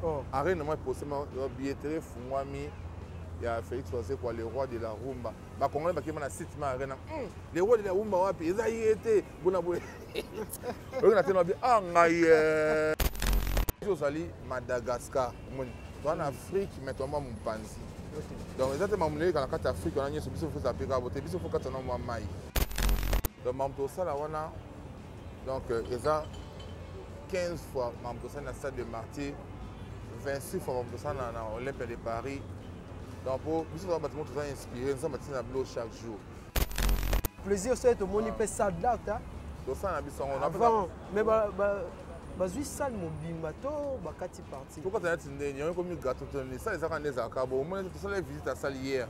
Oh. Arena mwa eposema billetterie efungwami ya Félix Wazekwa, le roi de la rumba. Bakongolais bakima na site ma arena. Le roi de la rumba wapi? Eza ye te. Bona boye. Oyo na tena bi ah ngai eh. Ozali Madagascar, omoni. Toza na Afrique mais toza mwa mopanzi. Donc eza te makambo eleka na kati ya Afrique wana nyonso biso faut apeka bote biso faut kata na mwa mai. Donc makambo tosala wana donc eza 15 fois makambo tosala na stade de Martyrs, 26 fois makambo tosala na Olympia de Paris. Donc po biso toza bato moko toza inspiré, Nzambe atina bilo chaque jour. Plaisir soki tomoni mpe salle d'art. Tosala na biso yango avant mais bazwi salle mobimba to bakati parti. Tokata neti ndeni yango ekomi gâteau to nini, salle ezaka nde ezalaka bo omoni tosala visite ya salle hier.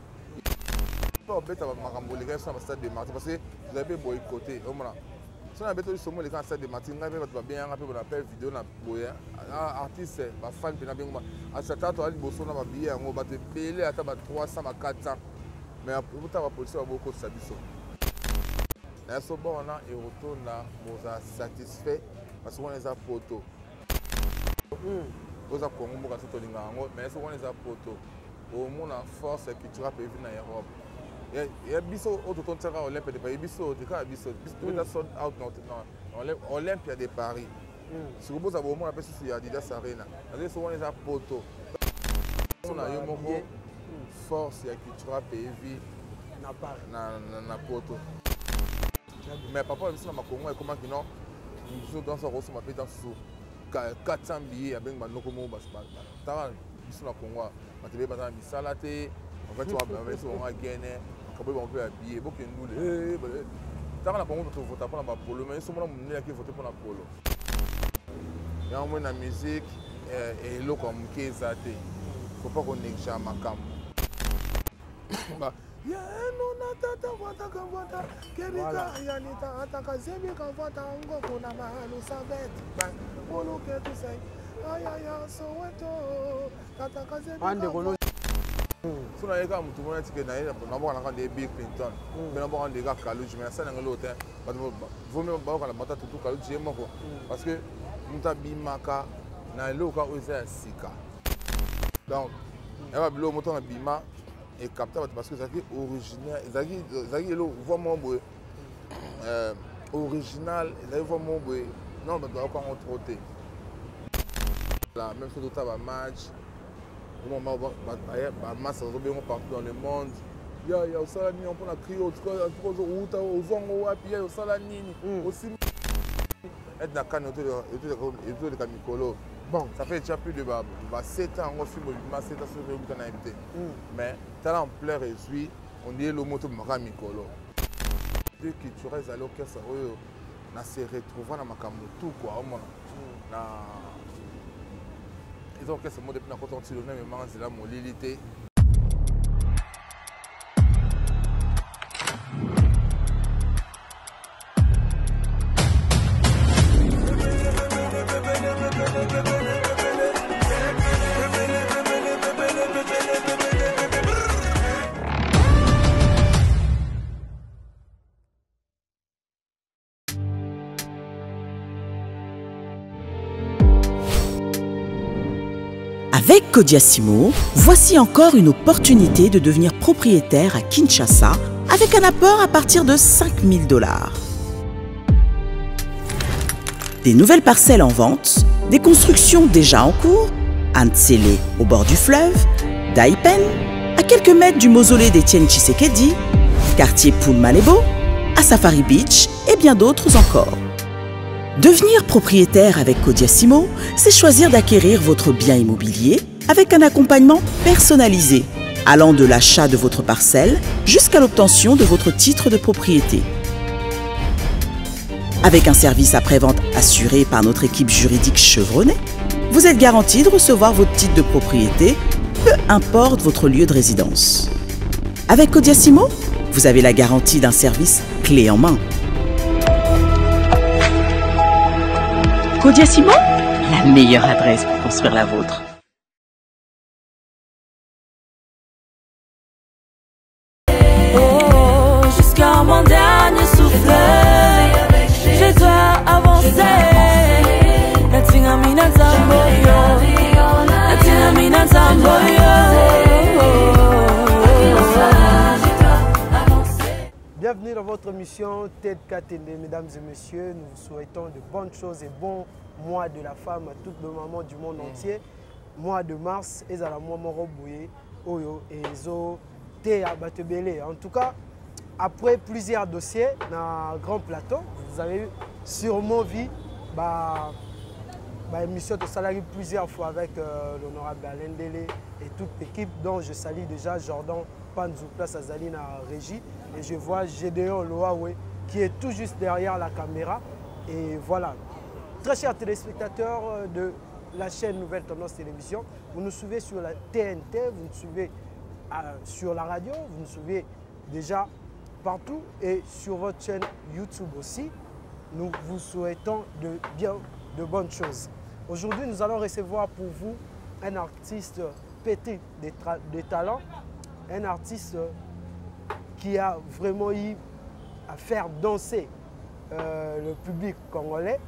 Mpe obeta makambo oleka biso na ba stade de Martyrs parce que tozali mpe boycotter omona. So na beto lisomo eleka na stade de Martyrs, ngai mpe bato babenganga mpe bona mpe video na boye artiste bafan mpe na bengo asata to ali liboso na babiye yango bato ebele ata ba 300 ba 400 mais ota bapolisi babokotisa biso na so bon wana erotonda boza satisfait parce que wana eza poto. Oza Congo mboka so tolinga yango mais so wana eza poto omona force ya cultura mpe evi na Europe ya biso oyo totontisaka Olympia de Paris, biso te kaka biso biso tobeta sold out na Olympia de Paris. Sikoyo boza bomona mpe susu ya Adidas Arena nazali so wana eza poto na yo moko force ya cultura mpe evi na poto. Mais papa biso na makongo ekomaki non biso danse akosomba mpe danse susu 400 billets abengi banoko moko tala biso na Congo bato ebele baza na misala te en fait biso bango agene kaboyi bango mpe ya billet bokendule tanga na Congo tovota mpona bapolo mais biso mona monene aki vote mpona polo yango moi na musique eloko ya moke eza te faut pas konégliger makambo. Yenuna tata vwata ka vwata kebika yanita ataka zebi ka vwata ngoko na malu sabet boluke tusai ayaya Soweto tata ka zebi Ande kono so na ye kaka motu mona tike na ye naboka naka nde Bill Clinton mpe naboka nde kaka Kaluji mais nasala yango eloko te bato vomi bayoka na bata tutu Kaluji ye moko parce que moto abimaka na eloko oyo eza ya sika. Donc yaba biloko moto na bima ekapta bato parce que ezalaki original, ezalaki eloko voix moko boye original, ezalaki voix moko boye non bato bayoka yango trop te. La même chose tota bamatch bamasa bazobengo partout dans le monde ya ya osala nini mpona cri outa ozwango wapi ya osala nini osimbi ete na kani etoleka mikolo. Bon, ça fait déjà plus de ba 7 ans yango film ebima 7 ans soki oyebi nayebi te mais tala ampleur ezwi on dirait lomo to bimaka mikolo de culturel ezali orchestre oyo na se retrouva na makambo tout quoi omona na eza orchestre moko depuis nakota ntilo na memanga nzela molili te. Avec Kodiasimo, voici encore une opportunité de devenir propriétaire à Kinshasa avec un apport à partir de 5 000 $. Des nouvelles parcelles en vente, des constructions déjà en cours, à Nsele au bord du fleuve, Daipen, à quelques mètres du mausolée d'Étienne Tshisekedi, quartier Poul Malebo, à Safari Beach et bien d'autres encore. Devenir propriétaire avec Kodiasimo, c'est choisir d'acquérir votre bien immobilier avec un accompagnement personnalisé, allant de l'achat de votre parcelle jusqu'à l'obtention de votre titre de propriété. Avec un service après-vente assuré par notre équipe juridique chevronnée, vous êtes garanti de recevoir votre titre de propriété, peu importe votre lieu de résidence. Avec Kodiasimo, vous avez la garantie d'un service clé en main. Kodiasimo, la meilleure adresse pour construire la vôtre. Oh, jusqu'à mon dernier souffle, je dois avancer. Natinga mina nzambo yo. émission Ted Katende, mesdames et messieurs. Nous vous souhaitons de bonnes choses et bon mois de la femme à toutes nos mamans du monde entier. Mois de mars, ezala mois moko boye oyo ezo teya bato ebele. En tout cas, après plusieurs dossiers na grand plateau, vous avez sûrement vu ba ba émission tosalaki plusieurs fois avec l'honorable Alain Dele et toute l'équipe, dont je salue déjà Jordan Panzou, place azali na régie, et je vois Gédéon Loawe qui est tout juste derrière la caméra. Et voilà, très chers téléspectateurs de la chaîne Nouvelle Tendance Télévision, vous nous suivez sur la TNT, vous nous suivez sur la radio, vous nous suivez déjà partout et sur votre chaîne YouTube aussi. Nous vous souhaitons de bonnes choses. Aujourd'hui, nous allons recevoir pour vous un artiste pété de talent, un artiste qui a vraiment eu à faire danser le public congolais.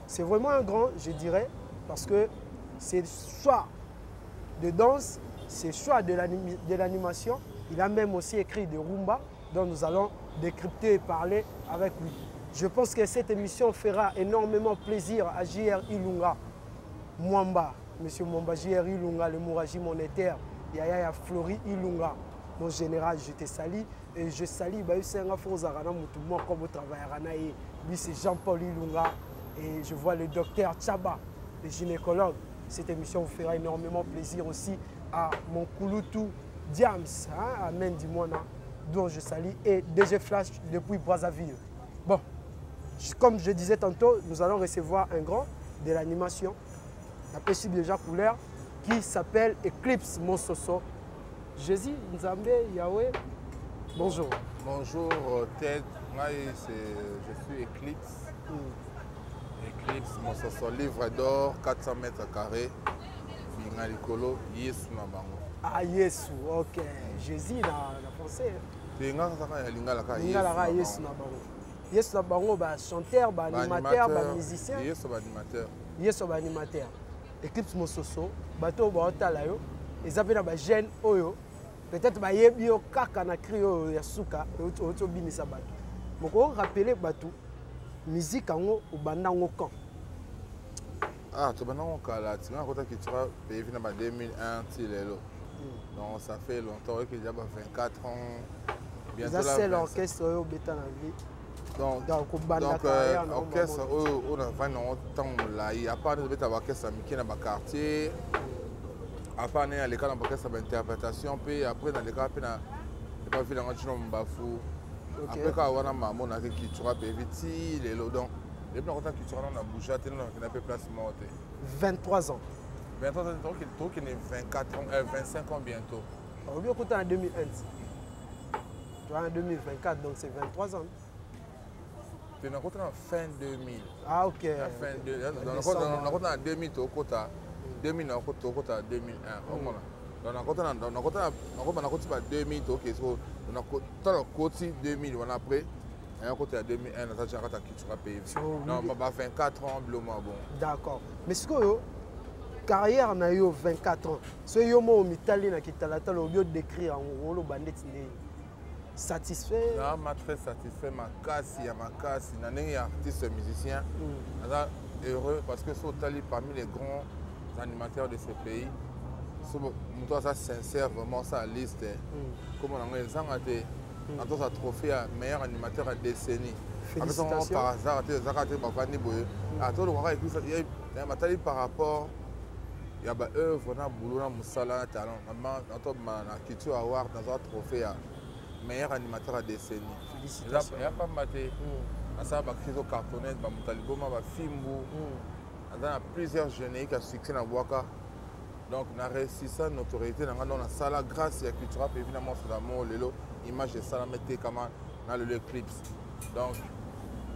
C'est vraiment un grand, je dirais, parce que c'est choix de danse, c'est choix de l'animation. Il a même aussi écrit des rumba dont nous allons décrypter et parler avec lui. Je pense que cette émission fera énormément plaisir à JR Ilunga Mwamba, Monsieur Mwamba, JR Ilunga, le Mouraji monétaire, Yaya ya Flori Ilunga. Mon général, je te salue et je salue Bayu Senga Fozarana Moutou, moi comme au travail, Ranaï. Lui c'est Jean-Paul Ilunga et je vois le docteur Tchaba, le gynécologue. Cette émission vous fera énormément plaisir aussi à mon Kouloutou Diams, hein, à Mendy Mwana, dont je salue, et DG Flash depuis Brazzaville. Comme je disais tantôt, nous allons recevoir un grand de l'animation, la petite déjà couleur, qui s'appelle Eclipse Mososo. Jésus, Nzambe, Yahweh, bonjour. Bonjour Ted, moi je suis Eclipse. Eclipse Mososo, livre d'or, 400 mètres carrés, Binga Likolo, Yesu na bango. Ah Yesu, ok. Jésus na français. Te nga kaka ya lingala kaka Lingala Yesu kaka na Yesu bango. na bango. Yesu na bango ba chanteur, ba Ba animateur, ba animateur. musicien. Yesu ba animateur. Yesu ba animateur. Eclipse Mososo, bato ba otala yo, eza pe na ba jeune oyo, peut-être ba yebi yo kaka na cri oyo ya suka, oyo obinisa bato. Moko rappeler bato musique yango obanda yango quand? Ah, tobanda yango kala, tinga kota cultura pays na ba 2001 ti lelo. Donc ça fait longtemps qu'il y a 24 ans. Bientôt Eza la seul vingt-sept. orchestre oyo obeta na vie. Donc, Donc, kobanda donc, carrière na orchestre bango. oyo, oyo na vandi nango ntango molai, à part nde tobeta ba orchestre ya mike na ba quartier, à part nde naleka na ba orchestre ya ba interprétation mpe après naleka mpe na epa ville yango Tino Mbafu. Après kaka wana mama naki cultura mpe evi ti lelo. Donc depuis nakota cultura nano na bouger te, nano nakenda mpe place moko te. 23 ans. 23 ans, tokende 24 ans, 25 ans bientôt. Obi okota na 2001. Toi en 2024, donc c'est 23 ans. Te nakota na fin 2000. Ah ok. Na fin Ok. deux, Na donc, décembre. nakota na 2000, tokota 2000, nakota, tokota 2001. Omona. Donc, nakota na, donc, nakota na, nakota, nakoti ba 2000, toke, so, donc, nako, tala nakoti 2000, wana après, nakota ya 2001, naza tia kata cultura pays. So, Non, oui. ba 24 ans, biloko bon. D'accord. Mais sikoyo carrière na yo 24 ans. So yo mo mitali na kitalatala obi décrire en rôle bandeti ndenge. Satisfait? Non, ma très satisfait, makasi ya makasi na ndenge ya artiste musicien. Naza heureux parce que so otali parmi les grands animateurs de ce pays, so moto aza sincère vraiment sa liste. Comme on a ezanga te. Atoza trophée ya meilleur animateur ya décennie. Félicitations. Par hasard te ezaka te bavandi boye. Ato lokaka église ya batali par rapport ya ba œuvre na boulot na mosala na talent. Na to ma na culture award naza trophée ya meilleur animateur ya décennie. Félicitations. Ya pamba te. Asala ba crise cartonnaise, ba moto liboma, ba fimbu. Aza na plusieurs génériques à succès na bwaka. Donc na réussissa notoriété na nga, donc na sala grâce ya cultura pe na monstre d'amour lelo image de sala mete kama na lelo Eclipse. Donc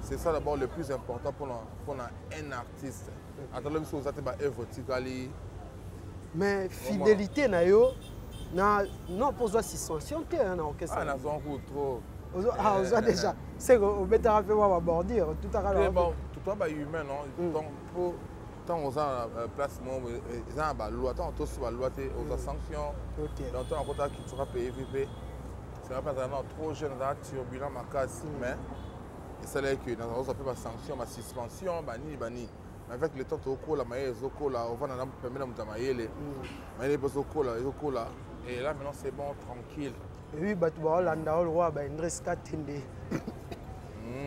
c'est ça d'abord le plus important pour un artiste. Atalo biso ozate ba œuvre tikali. Mais fidélité na yo na non pour toi suspension te hein, na orchestre. Ah na zon coup trop. Ozo, ah, ozo déjà. C'est que obetara pe wa bordir tout à l'heure. Mais bon, tout toi ba humain non. Donc pour tant on a place mo eza ba loi, tant to ba loi te oza sanction. Donc tant on a cultura PVP. C'est vrai, azala na trop jeune, azala turbulent makasi, mais esalaki ke nazwa mpe basanction, basuspension, banini banini. Mais avec le temps tokola, mayele ezokola, ovanda na pembeni na moto ya mayele, mayele mpe ezokola, ezokola. Et là maintenant c'est bon, tranquille. Et oui, bato baolanda oyo lokola baindris Katende,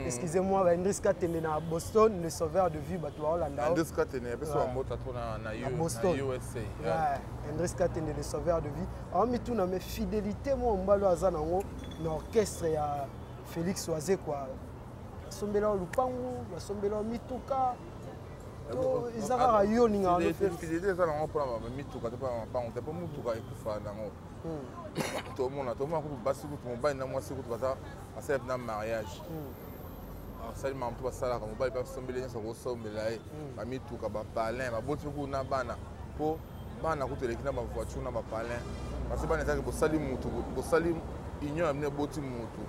excusez-moi, baindris Katende na Boston, le sauveur de vie, bato baolanda oyo. Indris Katende apesi bambota to na Boston. USA. Ouais, Indris Katende, le sauveur de vie, aomituna mais fidélité mwa mobali oyo aza nango na orchestre ya Félix Wazekwa, basombela yo lupangu, basombela yo mituka, to eza kaka yo olingaka no Félix? Fidélité eza nango mpona bamituka te, mpona mapango te, mpo mutuka ekufa nango. Tomona kutu basi, kutu mobali na mwasi kutu baza basala na mariage, asali makambo to basalaka, mobali mpe asombeli nyonso, akosombela ye bamituka, bapalin, baboti kutu na bana, mpo bana kutu eleki na bavoiture na bapalin, parce que bana ezalaki bosali mutu, bosali union ya bino, eboti mutu,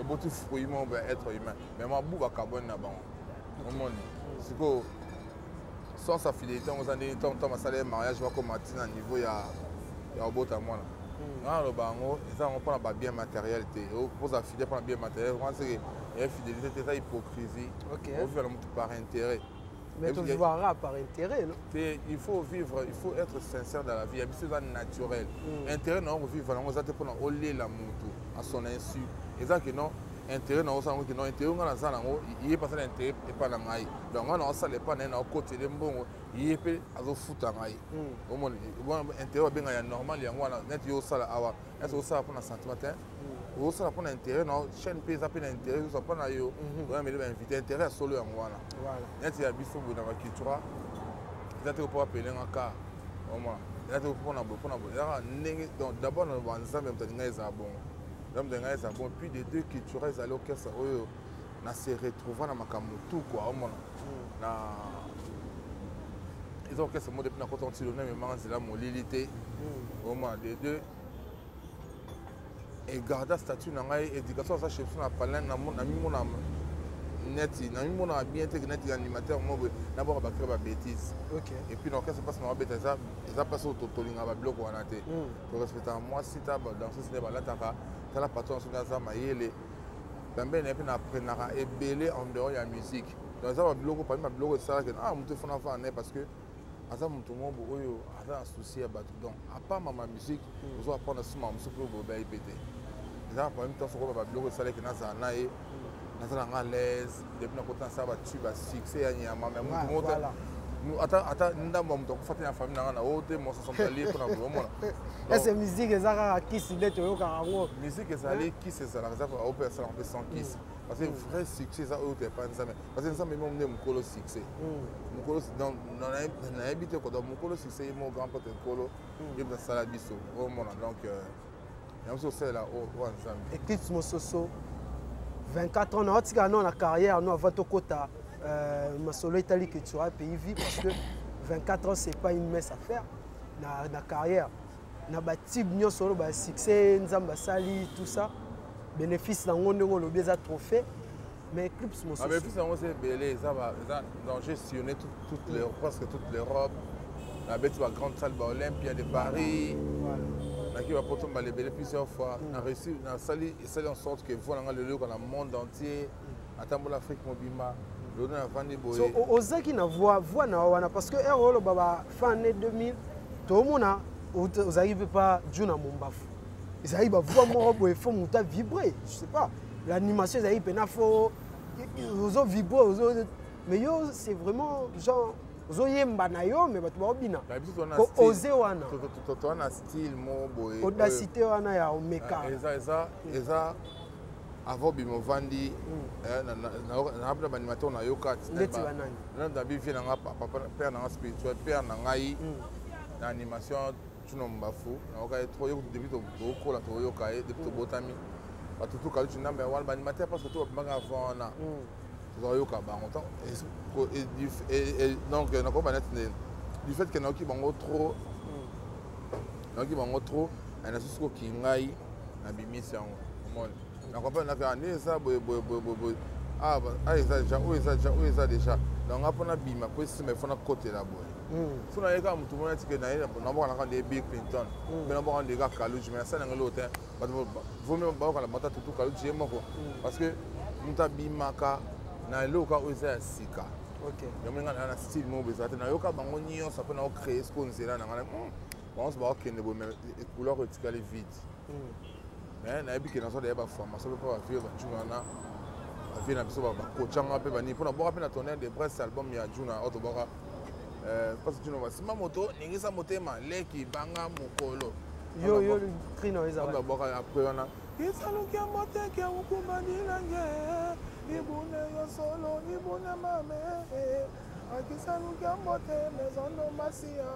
eboti fruit moko ya être humain. Mais mabu bakabwani na bango, omoni sikoyo sans sa fidélité yango eza ndenge ntango basala ye mariage, bakoma ntina niveau ya kobota mwana. Nga naloba yango eza yango mpona babien matériel te. Mpoza fidèle mpona bien matériel wana, seke eya fidélité te, eza hypocrisie. Ovivre na motu par intérêt. Mais tovivaka par intérêt, non? Te, il faut vivre, il faut être sincère dans la vie. Ya biso eza naturel. Intérêt na yo kovivre nango eza te mpona olela motu à son insu. Eza ke non, intérêt na osala yango ke non, intérêt nga naza nango, ye mpe asala intérêt epa na ngai, donc nga na osala epa na ye, na okotele mbongo, ye mpe azofuta ngai. Omoni intérêt babenga ya normal yango wana. Neti yo osala awa, neti osala mpona sentiment te, osala mpona intérêt na chaîne mpe eza mpe na intérêt ozwa mpo na yo, oyameli bainvité. Intérêt ya solo yango wana. Neti ya biso boye na bacultura, eza te mpo apelenga ka omona, eza te mpona boye, mpona boye, ezaka ndenge. Donc d'abord na banzambe, moto alingai ezala bongo, nzambe alingai ezala bongo. Puis de deux, cultura ezali orchestre oyo na se retrouva na makambo tout quoi. Omona na eza orchestre moko depuis nakota ntilo na ememanga nzela molili te. Omona de deux, egarda statut na ngai, éducation aza chez biso na palin. Namimona neti namimonaka bien te neti animateur moko boye nabwaka bacri babêtise. Et puis na orchestre, mpasi na babeta, eza mpasi oyo tolingaka babiloko wana te. Torespectaka mwasi, ta badanseuse nde balataka, tala patron na soki aza mayele pembeni na ye mpe na apprenaka ebele en dehors ya musique. Donc eza babiloko, parmi babiloko esalaka, ah, moto efona afana na ye parce que aza moto moko boye oyo aza na souci ya bato. Donc à part mama musique, ozo apprendre nsima mosusu mpe boye baye te. Eza parmi ntango soko babiloko esalaki nazala na ye, naza na nga l'aise depuis nakota, nasala batube basuccès ya nyama. Mais motu moko te, ata ndambo ya moto akufa te na famille na nga na oyo te, mososo moto alie mpona boye, omona. Ese musique eza kaka kisi nde toyokaka yango? Musique ezali kisi, ezalaka, eza oyo mpe asalaka mpe sans kisi, parce que vrai succès eza oyo te epa Nzambe, parce que Nzambe mo nde mokolo succès, mokolo nayebi te quoi. Donc mokolo succès ye mo grand pote, nkolo ye moto asala biso, omona. Donc yango so osalela oyo ya Nzambe. Eclipse Mososo, 24 ans naotikala no na carrière no avant tokota masolo etali Cultura Pays Vie, parce que 24 ans, c'est pas une mince affaire na carrière, na batype nyonso oyo basuccès Nzambe asali, tout ça, bénéfice nango ndenge olobi eza trophée. Mais Eclipse Mososo, bénéfice yango eza ebele. Eza, donc j'ai sillonné presque toute l'Europe, nabeti bagrande salle, baOlympia de Paris, naki bapoto mbala ebele, plusieurs fois. Na réussi, nasali, esali en sorte que voix nanga lelo yoka na monde entier, natambola Afrique mobimba, lelo navandi boye. Ozalaki na voix na wana, parce que ere oloba ba fin année 2000, toomona ozalaki mpe pa Juna Mombafu, ezalaki bavoix moko boye, faut moto avibre, je sais pas, l'animation ezalaki mpena faut ozovibre ozo, mais yo c'est vraiment genre ozoyemba na yo, mais bato baobina ose wana. Toa na style moko boye. Audacité wana ya omeka. Eza avant obima, ovandi na baanimateur nayoka. Ndeti banani? Na bivie nanga, papa, père nanga spirituel, père na ngai na animation, Tuna Mbafu, nayoka ye trop. Ye depuis tokola toyoka ye, depuis tobotami, bato tuka luti ndambo ya wana baanimateur, parce que to babimaka avant wana, tozoyoka bango. Donc nakoba neti nde du fait que nayoki bango trop, nayoki bango trop, nasusi koki ngai nabimisi yango. Omoni, nakomprendre naka nde eza boye boye boye boye boye, ah, eza déjà oyo, eza déjà oyo, eza déjà. Donc nga mpona bima po esima, ifo nakotela boye. So naye kaka motu moko natike naye nabokanaka nde Bill Clinton, mpe nabokaka nde kaka Kaluji, mais nasala yango eloko te. Bato vomi bayokana bata tutu Kaluji ye moko, parce que moto abimaka na eloko oyo eza ya sika. Yango nga na style moko boye ezala te. Nayoka bango nyonso, mpe naocréer siko nzela na ngai. Bango nyonso baokende boye, mais couleur etikali vide. Mais nayebi ke nazo daya baformation mpe mpo bavieux bajuna wana, bavieux na biso bakotyanga mpe banini mpo naboka mpe na Tonnerre de Brest, album ya Juna oyo toboka, mpasi Juna basimba moto ningisa motema leki banga mokolo. Yo cri na eza. Naboka après wana isaluki ya moteke ukumbanilange ibune yo solo ibune mame akisaluki ya motema ezondo masia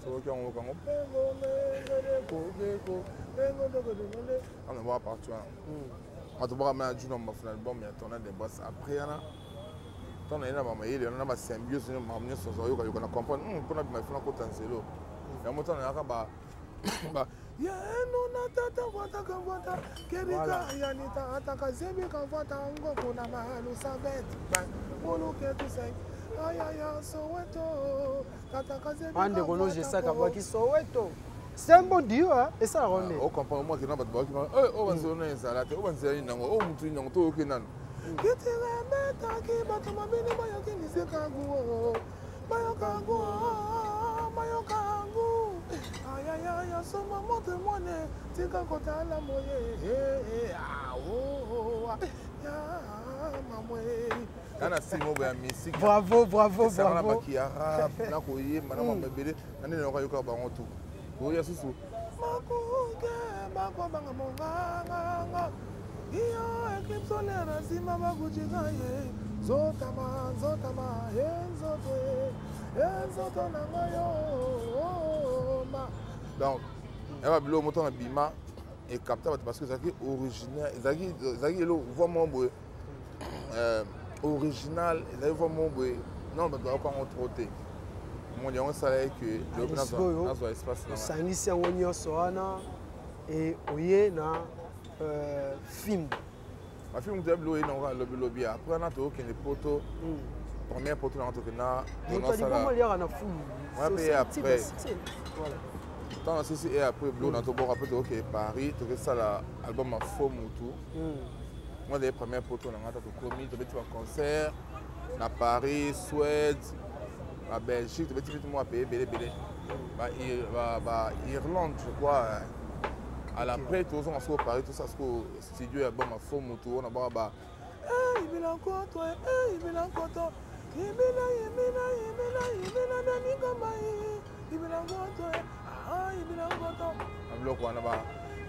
soki yango kango pengo mengele kobeko pengo dokodonole ana baka parti wana bato baka ma Juna Mafuna, album ya Tonnerre de Brest. Après wana, ntango naye na bamayele wana na basymbiose, makambo nyonso ozoyokayoka na comprendre mpona bima ifuna kota nzelo yango. Ntango nayaka ba yenu na tata vwataka vwata kerika yanita ataka zebika vwata ngoko na malusabet moluketusek ayaya Soweto tataka. Andeko no jesaka bwaki Soweto, c'est un bon duo, hein? Esalaka nde. Ocomprendre moi kena bato bayoki oyo banzela na ezala te, oyo banzela nini nango, oyo mutu nini nango, toyoki nano kitila betaki bato mabini bayoki misika gu bayoka gu bayoka gu ayayaya soma moto mwane tika kotala moye ya mamwe na style moko ya musique. Bravo, bravo. Esanga na Bravo. Bakiara na koyemba na mambo ebele na ndenge nayoka yoka bango tu oya susu makuke bakobanga monganganga iyo éclipse solaire na nsima bakujika ye nzotama nzotama ye nzoto ye nzoto na ngai yo ma. Donc ya babiloko moto na bima ecapta bato parce que ezalaki originaire, ezalaki eloko voix moko boye original, ezalaki voix moko boye non, bato bayoka yango trop te. Monde yango esalaki ke Sikoyo, nazwa espace na ngai. Osangisi yango nyonso wana e oye na film. Bafilm kutu ya biloko ye nango lobilobi. Après wana tokokende poto, première poto nango tokenda. Moto aliboma aliaka na fulu. Ouais, pe après. Voilà. Ntango nasisi e après biloko na toboka mpe tokokende Paris, tokesala album ya faux mutu. Moi ezali première poto na ngai. Ta tokomi, tobeti baconcert na Paris, Suède, babelgique, tobeti beti mwa pays ebele ebele, baIrlande je crois. À l'après tozonga sikoyo Paris, tosala sikoyo studio ya album ya faux mutu oyo na baka ba ibila nkoto, ibila nkoto, ibila ibila ibila ibila naningamai ibila nkoto, ibila nkoto na biloko wana ba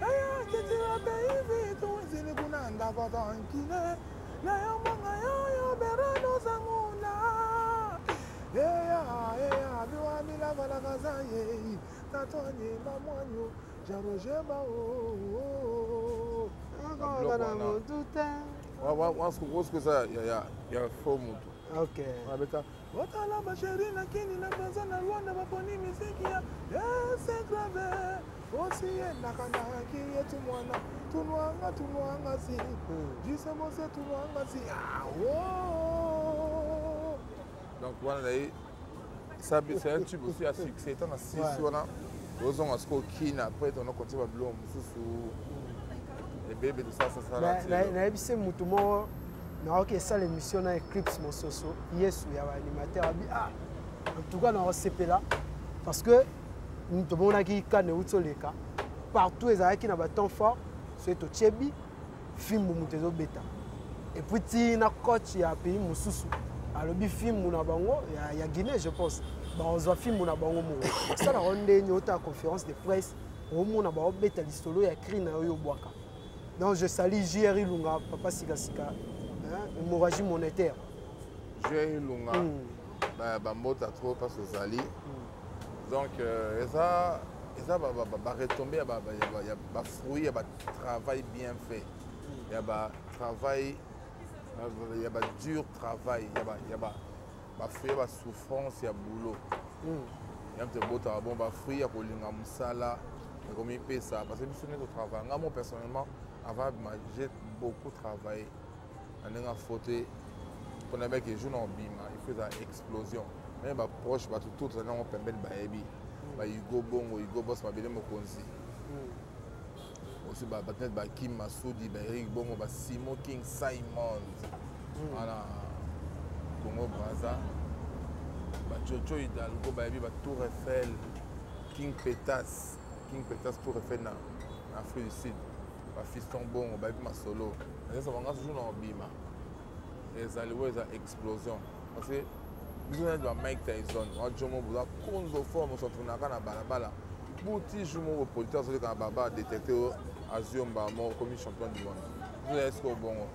aya kitila peivi tuwezili kuna ndakoto nkine na yo mwanga yoyo berano zanguna eya eya biwa bilavalaka za ye tatwanye mamwanyo jaroge bao. Akokana motu te. Wasiko eza ya faux mutu. Abeta otala basheri na kini na Braza na Rwanda baponi miziki ya esegrave osi yendaka naki yetu mwana tunwanga tunwanga si jisemose tunwanga si awo. Donc wana naye, c'est un tube aussi à succès. Ntango nasisi wana, ozonga sikoyo kina. Après tona continue babiloko mosusu ebebe tosalasala. Nayebi se motu moko naoki esala émission na Eclipse Mososo Yesu ya baanimateur abi ah, en tout cas naosepela parce que tomonaki kane euti oleka partout, ezalaki na batemps fort. Soki totyebi fimbu, moto ezobeta. Et puis ti na coach ya pays mosusu alobi fimbu na bango ya Guinée, je pense bazwa fimbu na bango moko osalaka ndenge otala conférence de presse, omona baobeta lisolo ya cri na yo oyo obwaka. Donc je salue JR Ilunga, papa sikasika, hein, hémorragie monétaire. JR Ilunga, bambota trop mpasi ozali. Donc eza baretombées ya bafruit ya batravail bien fait, ya batravail, ya badur travail, ya bafruit ya basouffrance ya boulot ya moto ebotaka bon bafruit ya kolinga mosala ya komipesa, parce que biso nde totravaille. Nga mo personnellement, avant bima, j'ai beaucoup travaillé na ndenge ya faux te, mpona beke jour na obima, il faut eza explosion. Même baproche, bato tout tozali yango pembeni bayebi. Bahugo Bongo, Hugo Bos, Mabele Mokonzi. Aussi bato neti bakim Masudi, baeric Bongo, basimo King Simon wana Congo Braza, bajojo Hidalgo bayebi, batour Eiffel, King Petas, King Petas, Tour Eiffel na Afrique du Sud, bafiston Bongo bayebi masolo. Nazesa banga toujours na obima ezali oyo eza explosion, parce que biso neti ba Mike Tyson wajomo boza konzo fort, mosotunaka na balabala buti jour moko producteur azoleka na balabala, détecte oyo, azwi yo mbala moko, komi champion du monde. Biso eske obongo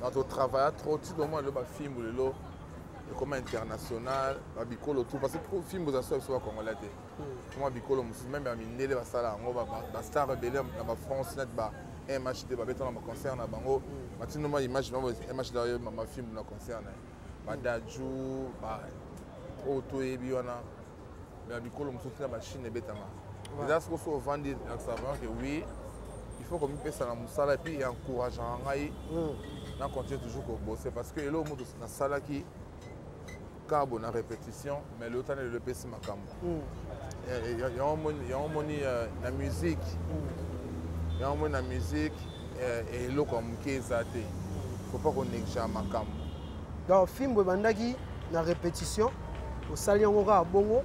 na totravailla trop ti tomona lelo bafimbu lelo ekoma international, babikolo tout, parce que fimbu eza so biso bacongolais te, koma bikolo mosusu, même ya mindele basala yango. Bastar ebele na bafrance net, ba MHD babeta na baconcert na bango, batindoma image na MHD ayo mafimbu na concert na ye, badaju oyo toyebi wana ya bikolo mosusu tina bachine ebetama. Eza soko so ovandi lakisa vraiment que oui, il faut komipesa na mosala, et puis encourageaka ngai na continue toujours kobosser, parce que eloko moto nasalaki kabo na répétition, mais lelo tana lelo epesi makambo yango. Moni na musique yango, moni na musique, eloko ya moke eza te, faut pas konégliger makambo. Donc fimbo ebandaki na répétition, osali yango kaka bongo?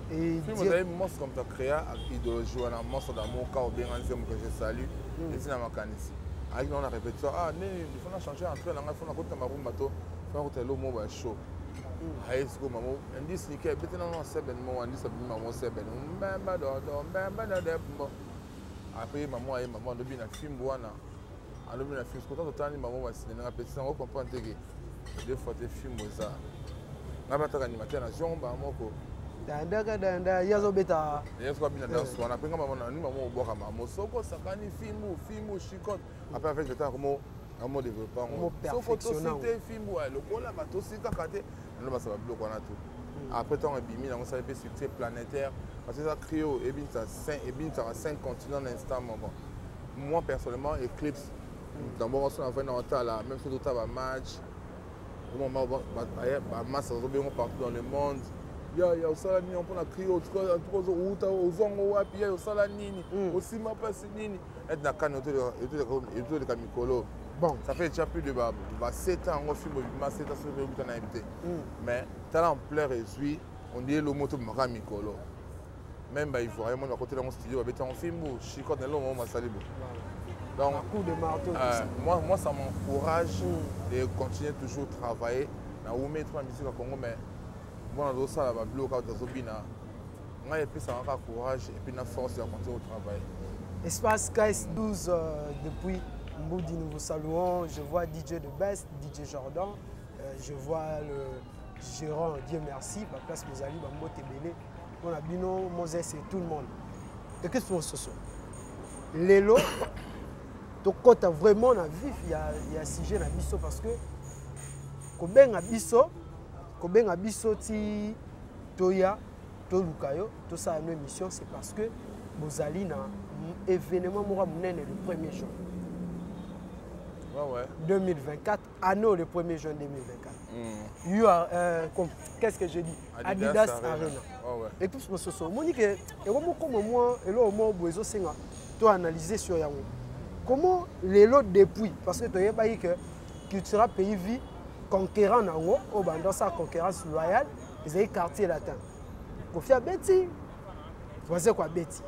Film ozali monstre, moto acréa idéologie wana, Monstre d'Amour, ka obenga nzembo que je salue, eti na makanisi ayaki nango na répétition. Ah, nini, il faut na changer entrée na ngai, faut nakota marumba to faut nakota elo mo bashow. Aye sikoyo mamo indice nike ebete nano seben mo indice abimi mamo seben mbemba dodo mbemba dodo. Après mamo aye, mamo alobi na fimbu wana, alobi na fimbu sikoyo totani mamo basine nanga petit nango comprendre te ke deux fois te fimbu eza ngai bataka animateur na ziongo mbala moko. Dandaka danda, ye azobeta. Ye soki abina danse wana mpe nga mama nani mama obwaka mamo soki osakani fimbu fimbu chicote. Après avec le temps komo amo développe yango, soki otosi te fimbu lokola batosi kaka te nano basala biloko wana tout. Après ntango ebimi nango osali mpe succès planétaire, parce que eza cri oyo ebinisaka cinq continents na instant moko. Moi personnellement, Eclipse d'abord, so navandi na otala, même soki totala bamatch, bamasa bazobengo partout dans le monde: ya ya osala nini mpona cri oyo? Outa ozwango wapi? Ya osala nini? Osima mpasi nini? Ete na kani etoleka mikolo. Bon. Ça fait déjà plus de ba 7 ans yango film ebima, 7 ans soki oyebi na yebi te, mais tala ampleur ezwi, on dirait lo moto bimaka mikolo. Même baivoirien moni bakotela yango studio, babeti yango fimbu chicote na eloko moko basali bo. Donc coup de marteau. Moi ça m'encourage de continuer toujours travailler na wumi trop na musique ya Congo, mais mwana azosala babiloko kaka tozobina, ngai epesaka kaka courage et puis na force ya continuer kotravailler. Espace KS12 depuis Mboudi, nous vous saluons. Je vois DJ de Best, DJ Jordan. Je vois le gérant, Dieu merci. Ma place, mes amis, Bambo Tebele. On a Bino, Moses et tout le monde. Et qu'est-ce que ce lelo, tokota vraiment na vif ya sujet na biso, parce que kobenga biso ti toya toluka yo, tosala no émission, c'est parce que bozali na événement moko ya monene le 1er juin 2024, anno le 1er juin 2024. You are, qu'est-ce que je dis? Adidas, Adidas Arena. Arena. Ouais. Et puis mosusu omoni ke ekomokoma mwa eloko moko boye ezosenga to analyser sur yango. Comment lelo depuis, parce que toyebaki ke Cultura Pays Vie, conquérant na yango oyo banda osala concurrence loyale ezali Quartier Latin. Kofi abeti, Wazeko abeti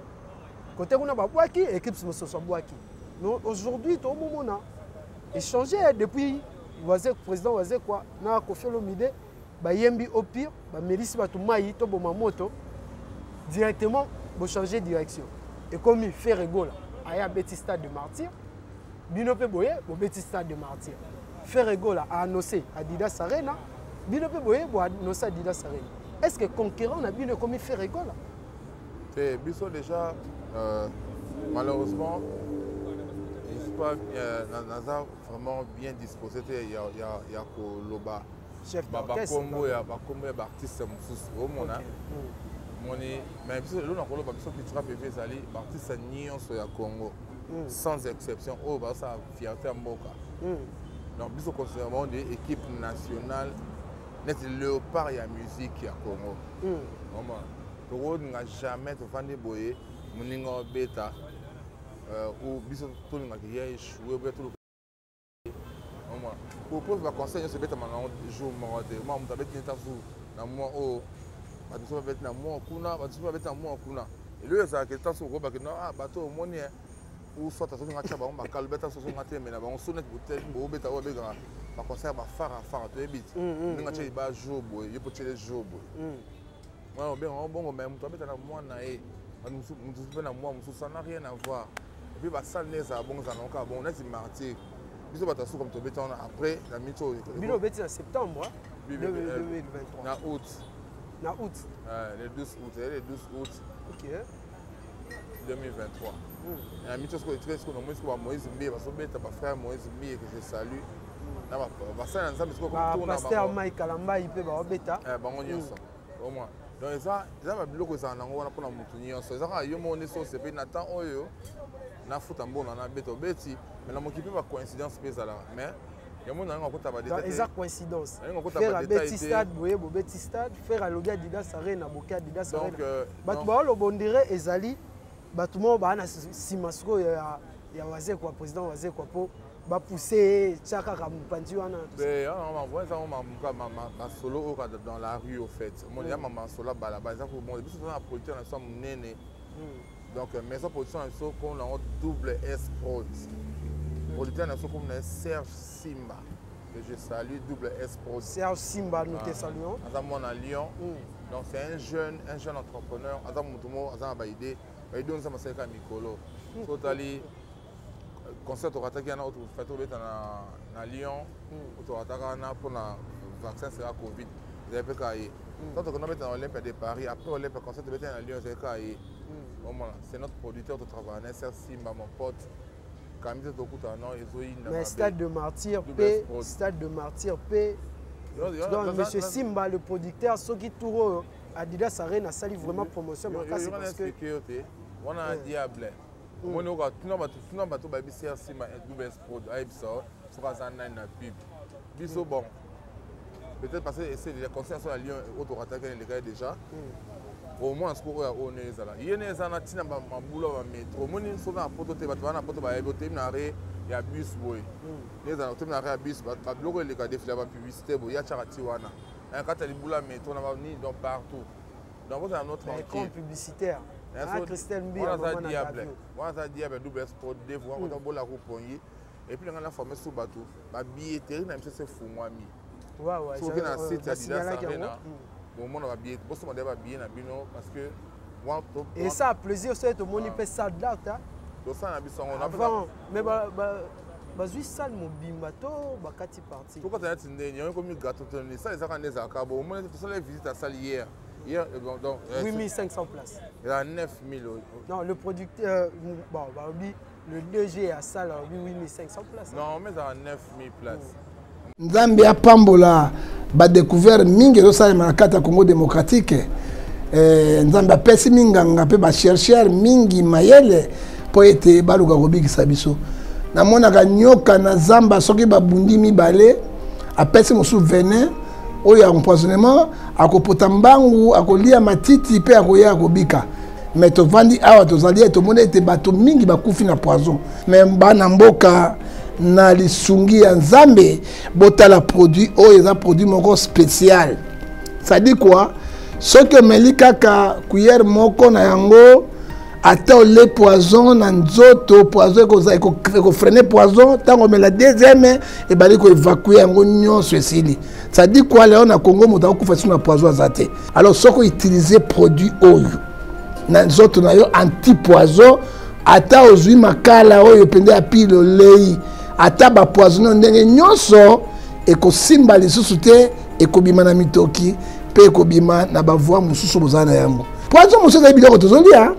kote kuna, babwaki équipe mosusu abwaki. Mais aujourd'hui toomomona échanger depuis Wazek, président Wazekwa na Kofi Olomide bayembi au pire, bamelisi bato mai toboma moto directement, bochanger direction, ekomi Ferre Gola aya abeti Stade de Martyr, bino mpe boye bobeti Stade de Martyr. Ferre Gola a annoncé Adidas Arena, bino mpe boye boannonce Adidas Arena. Est ce que concurrent na bino ekomi Ferre Gola? Te, biso déjà, malheureusement je suis pas naza vraiment bien disposé te ya koloba chef d'orchestre. Bakombo ya baartiste mosusu omona. Moni, mais biso lelo na koloba, biso Cultura PV ezali baartiste nyonso ya Congo sans exception oyo bazosala fierté ya mboka. Donc biso considérons de équipe nationale. Neti léopard ya musique ya Congo. Omona tokolinga jamais tovandi boye, moninga obeta ou biso tolingaka ya échoué boye, toluka omona propose baconseil nyonso ebetama nango jour moko te. Mwa moto abeti neta su na mwa oyo, bato mosusu babeti na mwa kuna, bato mosusu babeti na mwa kuna. Eloko ezalaka eta soki okobaki no, ah, bato omoni ou soit azoki nga tia bango makalo beta, soso nga temela bango so neti bobeta oyo babengaka baconcert bafara fara, toyebi ti ndenge atie ba jour boye, yo mpo tiele jour boye wana obenga bongo. Mais moto abeta na mwa na ye, moto mosusu mpe na mwa mosusu, ça n'a rien à voir. Et puis basale nde ezala bongo, ezala nango kaka bongo. Neti Martyr, biso bato ya suka, moto obeta wana après na miniti oyo. Bino obeti na septembre 2023? Na août. Na août. Le 12 août, le 12 août 2023. Na miniti sikoyo etikali sikoyo, namoni sikoyo bamoïse Mbiye bazobeta, bafrère Moïse Mbiye que je salue, na basali na Nzambe. Sikoyo pasteur Mike Kalambai mpe baobeta. Bango nyonso au moins. Donc eza babiloko ezala nango wana mpona motu nyonso, eza kaka yo moko nde so osepeli na temps oyo nafuta mbongo na beta, obeti. Mais na moki mpe bacoïncidence mpe ezalaka, mais yango na yango akota badétail. Eza coïncidence, Ferre abeti stade boye, bobeti stade, Ferre alobi Adidas Arena, boke Adidas Arena. Bato baoloba on dirait ezali bato moko baa na nsima sikoyo ya Wazekwa, président Wazekwa, mpo bapousse ye, tia kaka mopanzi wana. Eza masolo oyo kaka dans la rue au fait, omoni ya masolo ya balabala. Eza komona biso toza na producteur na biso ya monene, donc maison production na biso komona yango Double S Prod. Producteur na biso komona ye Serge Simba que je salue, Double S Prod. Serge Simba, nous te saluons. Aza mwana Lyon. Donc c'est un jeune entrepreneur, aza motu moko aza na baidée, baidée oyo Nzambe asalika mikolo. So otali concert tokataki wana oyo fati obeta na Lyon, oyo tokataka wana mpona vaccin sera Covid, ezali mpe kaka ye. Tant tokenda obeta na Olympia de Paris, après Olympia, concert tobeta na Lyon, ezali kaka ye. Omona, c'est notre producteur, totravaille na Serge Simba, mon pote. Kami te tokutana no ezoyinda. Mais stade de Martyr mpe, stade de Martyr mpe. Donc monsieur Simba le producteur, soki tour oyo Adidas Arena asali vraiment promotion makasi parce que yo te wana diable omoni oka tuna bato, tuna bato bayebi Serge Simba, Double S Prod, ayebisa soki aza nani na pub biso. Bon, peut-être parce que c'est déjà concert sur la Lyon oyo tokataki elekaki déjà. Au moins sikoyo oyo oyo nde ezala ye nde eza na ntina mabulu ya bamétro. Omoni soki na poto te, bato baa na poto bayebi, otemi na arrêt ya bus boye, nde ezala otemi na arrêt ya bus, babiloko eleka, défilé ya bapublicité boye, ya tiaka ti wana na kati ya libulu ya métro na banini, donc partout. Donc ozala no tranquille publicitaire. Christelle Mbi. Wana aza diable, wana aza diable. Double S Prod dev wana kota bola kopongi. Et puis nanga na forme so bato babilletterie na biso se efungwami. Soki na site ya Adidas Arena bomona babillet, bosomba deya babillet na bino parce que Et ça plaisir soki tomoni mpe salle out. Tosala na biso yango. Avant, mais bazwi salle mobimba to bakati parti? Tokata neti ndeni yango ekomi gâteau toni salle ezaka nde ezalaka bo. Omoni tosala visite ya salle hier hier, donc 8500 places. Eza 9000. Non, le producteur, bon, balobi le DG ya salle alobi 8500 places. Non, mais ezala 9000 places. Nzambe apambola badécouverte mingi ezosalema na kati ya Congo démocratique. Nzambe apesi minganga mpe bachercheur mingi mayele mpo ete baluka kobikisa biso. Namonaka nyoka na zamba, soki babundi mibale, apesi mosusu venin oyo ya empoisonnement, akopota mbangu, akolia matiti mpe akoya akobika. Mais tovandi awa, tozali tomoni ete bato mingi bakufi na poison. Mais bana mboka, na lisungi ya Nzambe, botala produit oyo, eza produit moko spécial. C'est-à-dire quoi? Soki omeli kaka cuillère moko na yango, ata ole poison na nzoto, poison ekofreiner poison. Ntango omela deuxième, ebali koévacuer yango nyonso, esili. C'est-à-dire quoi? Leo na Congo, moto akokufa lisusu na poison aza te. Alors soki outiliser produit oyo na nzoto na yo, anti poison, ata ozwi makala oyo mpenza ya pile olei, ata bapoison oyo ndenge nyonso, ekosimba lisusu te, ekobima na mitoki mpe ekobima na bavoi mosusu bozala na yango. Poison mosusu ezali biloko tozolia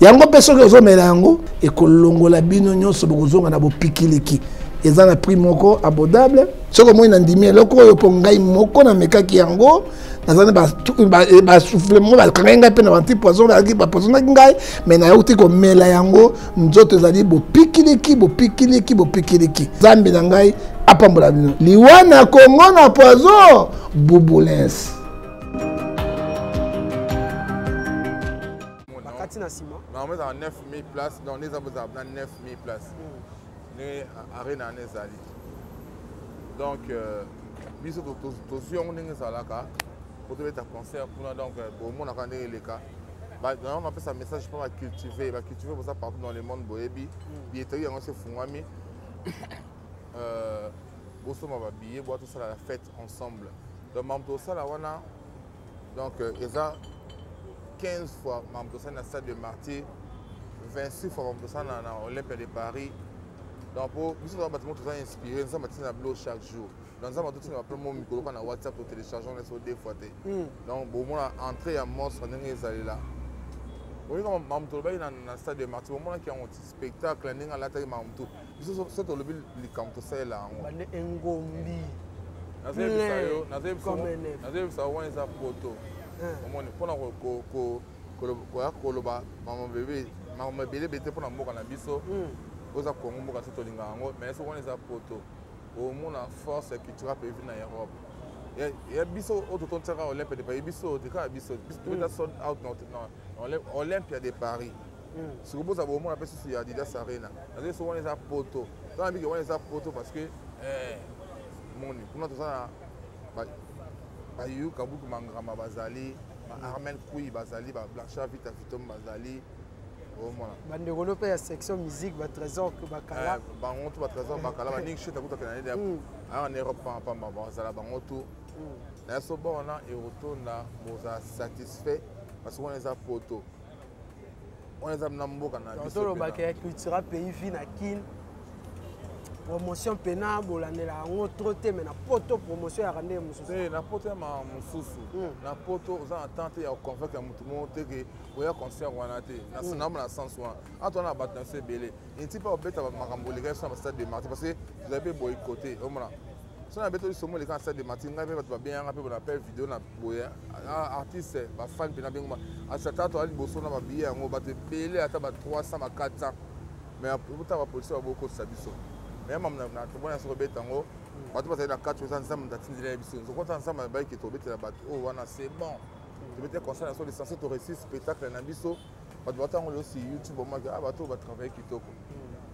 yango, mpe soki ozomela yango, ekolongola bino nyonso, bokozonga na bopikiliki. Eza na prix moko abordable. Soki omoni nandimi eloko oyo mpo ngai moko namekaki yango, naza na basouffle moko bakangaki ngai mpe na banti poison, bapoisonaki ngai, mais nayauti komela yango, nzoto ezali bopikiliki bopikiliki bopikiliki. Nzambe na ngai apambola bino. Liwa na Kongo na poison bubulins. Bakati na nsima normalement ezala 9000 place, donc nde eza bozala na 9000 place ndenge arena wana ezali. Donc biso tozwi yango ndenge ezalaka po tobeta concert kuna. Donc bomonaka ndenge eleka. Yango napesa message mpo bacultive, bacultive boza partout dans le monde, boyebi billetterie yango se efungwami, bosomba babillet, boya tosala la fête ensemble. Donc makambo tosala wana, donc eza 15 fois makambo tosali na Stade de Martyr, 26 fois makambo tosali na Olympia de Paris. Donc po biso toza bato moko toza inspiré, Nzambe atina bilo chaque jour. Donc Nzambe atotina baplan mo mikolo kaka na WhatsApp, totélécharge ngo so deux fois te. Donc bomona entrée ya monstre ndenge ezalela. Oyoka makambo tolobaki na Stade de Martyr, bomonaki yango ti spectacle ndenge alataki makambo tu. Biso so tolobi likambo, tosalela yango. Bande engombi. Nazoyebisa yo, nazoyebisa yo, wana eza poto. Omoni mpona koya koloba makambo ebele ebele te mpona mboka na biso oyo eza Kongo, mboka so tolingaka yango. Mais soki wana eza poto, omona force ya culture mpe evi na Europe. Ya biso oyo totontiaka Olympia de Paris, biso te kaka biso, biso tobeta sold out na Olympia de Paris. Sikoyo boza bomona mpe susu ya Adidas Arena. Nazoyi so wana eza poto, tona biki wana eza poto, parce que moni kuna toza na bayu Kabuki Mangrama bazali, ba Armel Kui bazali, ba Blanchard Vita Vitom bazali, omona. Bandeko no mpe ya section musique, batrésor Bakala. Bango tu, batrésor Bakala, baningi sheta kutaka na nde aya na Europe pamba, bazala bango tu na so bona erotonda. Bozala satisfait parce que wana eza poto, wana eza na mboka na biso. Tolobaka ya Cultura Pays Vie na Kin, promotion mpena bolandela yango trop te, mais na poto promotion yaka ndenge mosusu. Te, na poto ya makambo mosusu. Na poto oza na temps te ya koconvaincre motu moko te ke oya concert wana te. Naomona na sens wana ata wana bato na biso ebele enti mpe obeta makambo oleka biso na bastade de Martyr, parce que tozali mpe boycotte. Omona so na beto lisomo eleka na Stade de Martyr, ngai mpe bato babenganga mpe bona pe video na boye artiste, bafan mpe nabengo asata toza liboso na babillet yango, bato ebele ata ba 300, ba 400, mais ota bapolisier babokotisa biso. Mais mamu tomona soki obeta yango, bato bazali na kati, oza Nzambe moto atindeli ya biso. Nzokota Nzambe abayiki tobetela bato oyo wana, c'est bon, tobete concert na biso, licencié, toréussir spectacle na biso. Bato batango lelo si YouTube omaki, ah, bato oyo batravaille kitoko.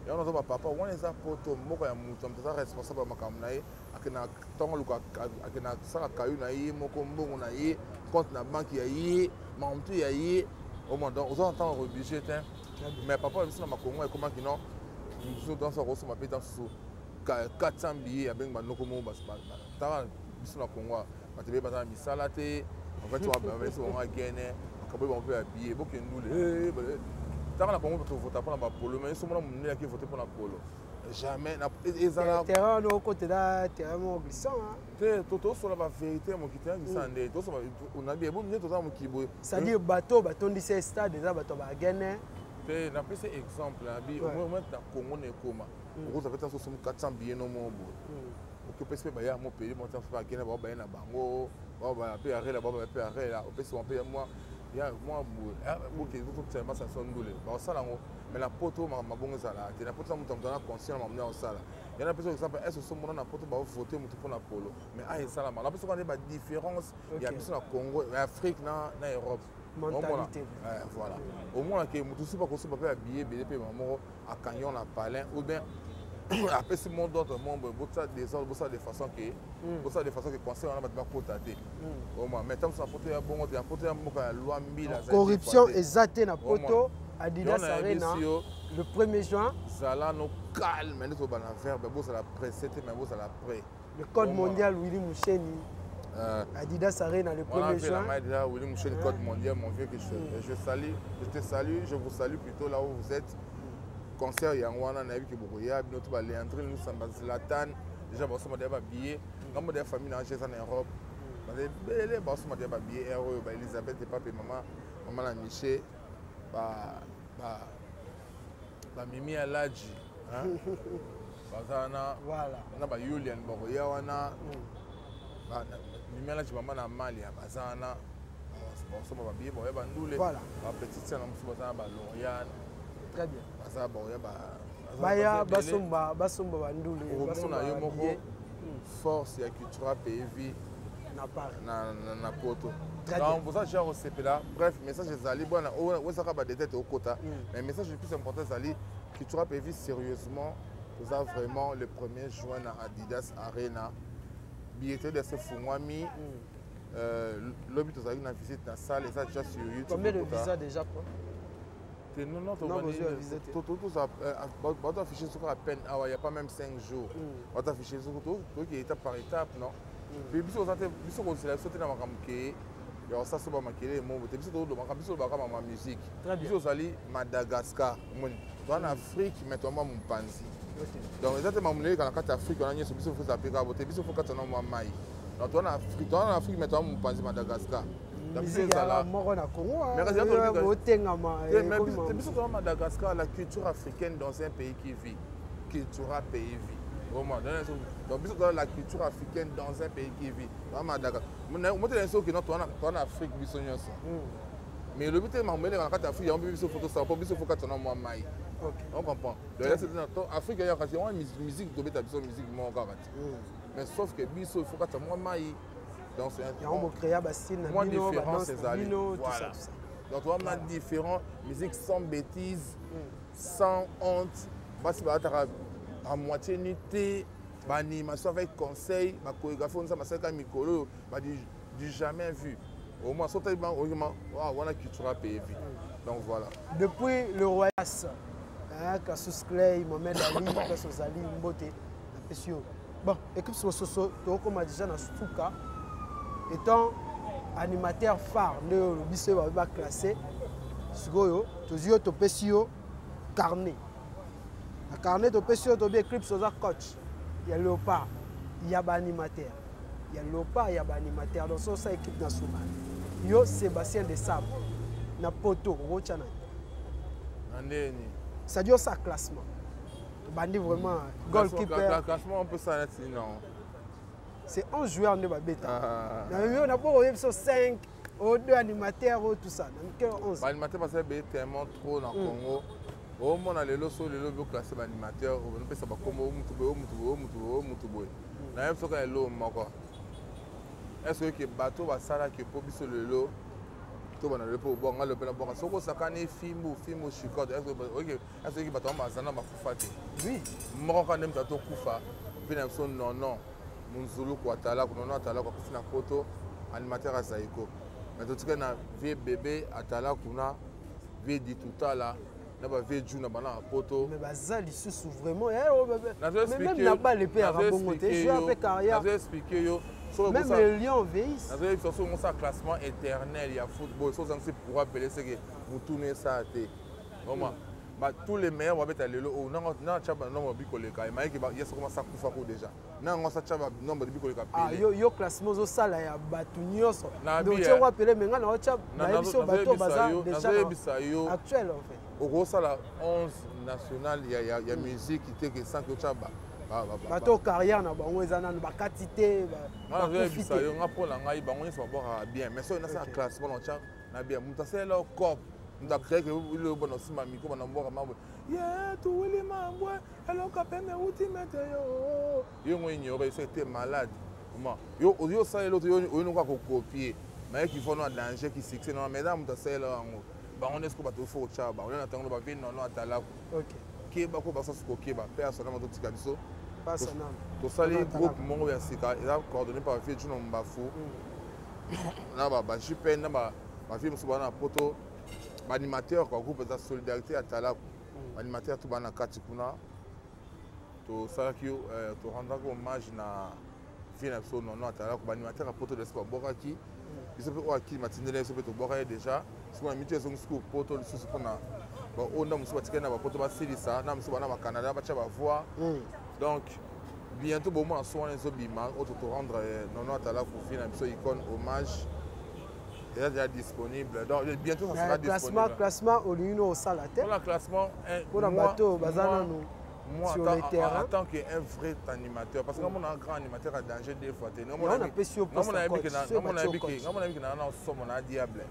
Yango nazo bapapa wana eza poto, mboka ya moto, moto aza responsable ya makambo na ye. Akenda ntango aluka, akenda asala kayu na ye moko, mbongo na ye, compte na banque ya ye, makambo tu ya ye. Omona, donc oza na ntango obligé te. Mais papa biso na makongo ekomaki non, mosusu danso akosomba mpe mosusu 400 billets, abengi banoko moko. Tala biso na Kongo, bato ebele baza na misala te. En fait babiso bango agene bakaboli bango mpe babillet, bokendule. Tanga na Kongo tovota mpona bapolo, mais so mona mondele aki vote mpona polo, jamais ezala. Terrain wana okotela terrain moko glissant. Te, tosola bavérité ya mokili, terrain glissant nde tosola nabi ebo nde toza mokili boye. C'est-à-dire bato batondisa stade eza bato ya bagene. Te, napesi exemple nabi au moins na Congo na ekoma okozwa mpe tanso osomi 400 billet no moko boye, okopesi mpe baya mo peli mo tanso bagene bao baye na bango, bao baya mpe arela, bao baya mpe arela, opesi bango mpe ya mwa ya mwa boye, boke totya masa so ndule bakosala yango. Mais na poto makambo mabongo ezalaka te. Na poto moto moto aza conscient na makambo nde akosala. Ya napesi exemple, est ce omona na poto bavote moto mpona polo? Mais a esalama, napesi wana nde badifférence ya biso na Congo, ya Afrique na Europe. Mentalité. Voilà, omona ke moto mosusu bakosomba mpe babillet ebele mpe moko akangi na palin ou bien apesi mot d'ordre mo boye, bosala désordre, bosala de façon ke bosala de façon ke conseil wana bato bakota te. Omona, mais ntango mosusu na poto ya bongo te. Na poto ya mboka ya loi mbila. Corruption eza te na poto. Adidas Arena le 1er juin. Zala no calme nde toba na verbe, bozala pressé te, mais bozala prêt. Le code mondial Willy Moucheni. Adidas Arena le 1er juin. Déjà, Willy Moucheni, code mondial, mon vieux que je salue, je te salue, je vous salue plutôt là où vous êtes. Concert yango wana nayebi ke bokoya bino to baleandrine Lusamba, Zlatan déjà basomba deya babillet. Ngambo deya famille na eza na Europe, baza ebele, basomba deya babillet aire oyo, baElisabeth Epape, mama mama na Miche, bamimi ya Laji. Baza wana. Voilà. Na ba Julian bakoya wana. Mimela Chibamba na Amalia baza wana. Basomba ba billet bakoya bandule. Voilà. Ba petite sœur na mosusu baza na ba Lauriane. Très bien. Baza bakoya ba baya basomba basomba bandule okomona yo moko force ya cultura pays vie na Paris na, na, na poto donc boza genre osepela. Bref, message ezali bwana ozaka badetete okota, mais message le plus important ezali cultura pays vie. Sérieusement, toza vraiment le 1er juin na Adidas Arena, billetterie de efungwami. Lobi tozalaki na visite na salle, eza déjà sur YouTube. Combien de visa déjà quoi? Te, non, non, bato affiché soko à peine awa, y a pas même 5 jours bato affiché soko. Toki étape par étape, non? Puis biso oza te, biso kozela biso te na makambo ke ya kosala so bamakele emobo te. Biso tolobaka, biso olobaka mama musique. Biso ozali Madagascar, omoni, toza na Afrique, mais toamba mopanzi. Donc eza te makambo eleka na kati ya Afrique wana nyonso biso fo eza pe kaka bo te. Biso fo kati na mwa mai. Donc toza na Afrique, toza na Afrique, mais toza mopanzi Madagascar. Musique moko na Congo otengama. Biso toza Madagascar, la culture africaine dans un pays qui vit, cultura pays vie vraiment. Donc biso toza la culture africaine dans un pays qui vit, toza Madagascar. Motela biso okenda, toza na Afrique biso nyonso, mais elobi te makambo eleka na kati ya Afrique yango mpe biso fo tosala, mpo biso fo kati na mwa mai. On comprend? Donc Afrique eyaka ti yango musique tobeta biso musique moko kaka ti, mais sauf que biso il faut kati ya mwa mai. Donc c'est yango bocréa bastyle na bino, différence ezali. Voilà, donc toza différent, musique sans bêtise, sans honte. Basi balataka à moitié nu te, baanimation avec conseil, bachorégraphie oyo Nzambe asalaka mikolo oyo du jamais vu. Au moins so tali okima wana cultura pays vie. Donc voilà. Depuis le Royas, Cassius Clay, Mohamed Ali, place ozali, mbote napesi yo. Bon, équipe mosusu, tokokoma déjà na suka. Étant animateur phare nde oyo biso oyo babe baclasse sikoyo, tozwi yo, topesi yo carnet. Na carnet topesi yo, tobi Eclipse oza coach ya Léopard, ya baanimateur ya Léopard, ya baanimateur. Donc so osa équipe nationale, yo Sébastien de Sabre na poto okotya na Na ndeni? C'est-à-dire osa classement, tobandi vraiment goalkeeper. Classement, on peut ça neti non. C'est 11 joueurs nde babeta na yo na boko oyebi so 5 o 2 animateurs o tout ça na mikelo 11. Baanimateur baza ebele tellement trop na Congo. Omona lelo, so lelo boclasse baanimateur, opesa bakombo o mutu boye, o mutu boye, o mutu boye, o mutu boye. Nayebi soki eloo moko, est ce que bato basalaki mpo biso lelo tobanda lelo mpo obwanga lelo mpe na bwanga soki osakani fimbu fimbu chicote, est ce que bato wana baza na bakufa te? Oui. Moko kaka nde moto atokufa mpe na biso nono Munzuluku atalaku, nono atalaku akufi na poto, animateur azaiko. Mais totikali na vie bébé atalaku na vie ditutala na bavie ju na bana ya poto. Mais baza lisusu vraiment, même na bale mpe yaka bongo te, joueur mpe carrière. Nazo explique yo. Même le lion vieillisse. Nazoyebisa so ngosala classement éternel ya football, so ozangisi pour appeler seke mutunu esala te. Vraiment ba tous les meilleurs babeta lelo oyo nanga tya banombre bi koleka emayeki ye soko masa kufa ko déjà nanga ngosa tya banombre bi koleka. Pele yo, yo classement ozosala ya bato nyonso, donc tie ngo apele, me nga na otya bayebi so bato baza déjà Nazoyebisa yo, actuel en fait. Okosala 11 national ya musique te ke sans que otya bato carrière na bango eza nano bakati te. Nga nazoyebisa yo, nga mpo na ngai bango nyonso babwakaka bien, mais soki nasala classement na otya na bien moto asalela cop, moto acréé ke ilo bona osimba micro bana mbwaka mabwe ye tuwili mambwe eloko peme euti mete yo yo ngo ignore so ete malade. Comment yo yo osalela oto oyo noka kokopie mayeki fo no danger ki succès no, mais moto asalela yango bango nde siko bato fo otya bango na ntango bavie nono atalaku keba ko basasu kokeba mpe asonama totika biso. Tosali groupe moko ya sika, eza coordonné par vie Juno Mbafu na bajpn na bavie mosusu bana na poto, baanimateur kwa groupe eza Solidarité ya Talaku. Baanimateur to bana na kati kuna, tosalaki, torendaki hommage na vie na biso nono atalaku. Baanimateur ya poto deso babwakaki biso mpe oyo akili matindeli biso mpe tobwaka ye déjà. Sikoyo na miti ezongi sikoyo poto lisusu mpona baoyo nda mosusu batikali na bapoto basilisa na mosusu bana bacanada batya bavoix. Donc bientôt bomona so wana ezobima oyo torendre nono atalaku vie na biso icône hommage, eza déjà disponible. Donc bientôt ça sera disponible. Classement olingi no osala te? Mpona classement mpona bato baza nanu. Moi, sur en, le terrain en, en tant qu'un vrai animateur, parce que mm. un grand animateur a danger des fois. Nga na somo na diable.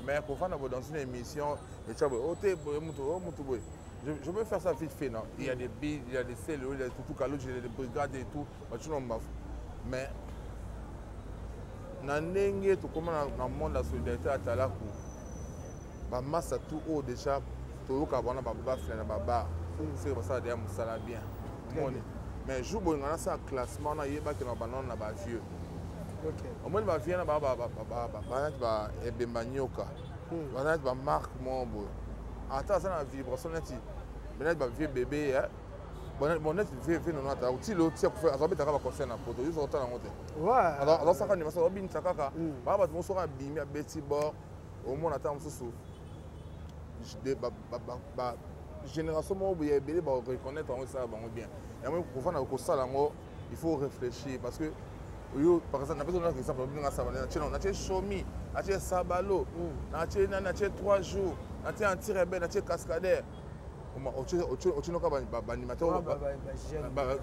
Mais kofanda dans une émission, et tu vois, oh te boye mutu, oh mutu boye. Je peux faire ça vite fait, non? Il y a des billes, il y a des cellules, il y a tout il y a des brigades et tout. Mais na ndenge tokóma na monde ya solidarité ya talaku bamasa tout oyo déjà toyoka wana babafle na babar seke basala deya mosala bien omoni mais jour boye nga nasala classement nayebaki na banano na bavieux omoni bavieux na banati ba ebemba nyoka baza neti bamarque moko boye ata aza na vibration neti neti bavieux bébé bon neti vie vie nono ata ti lelo ti akufa azobetaka baconcert na poto yo ozotala yango te azosaka animation azobinisa kaka baa bato mosusu abimi abeti bord omona ata mosusu génération moko boye ebele bareconnaître yango esala bango bien yango kofanda kosala yango il faut réfléchir parce que yo par exemple napesi oyo exemple obinga sabalo natie natie shomi natie sabalo natie nani natie 3 jours natie anti rebelle natie cascadeur otinoka baanimateur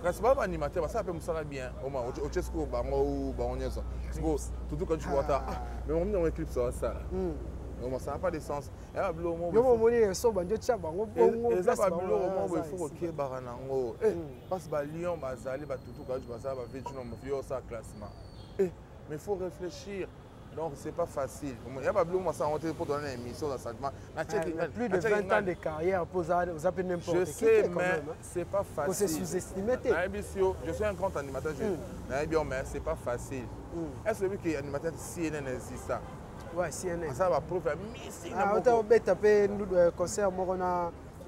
kasi baa baanimateur basala mpe mosala bien oma otie sikoyo bango bango nyonso sikoyo tutuka cuwata mais omoni yango eclipse asala oma ça n'a pas de sens eza babiloko moko omoni eso bandi otya bango bongo eza babiloko moko boye fo kokebaka nango parce balion bazali batutuka basala bavie yo osala classement mais faut réfléchir. Donc c'est pas facile. Il y a pas moi ça on pour donner une émission dans sentiment. Plus de 20 ans de carrière pour ça vous appelez n'importe qui. Je sais mais c'est pas facile. Faut se sous-estimer. Je suis un grand animateur, je bien mais c'est pas facile. Est-ce que que animateur CNN existe ça? Ouais, CNN. Ça va prouver missing. Ah, on beta pe concert moko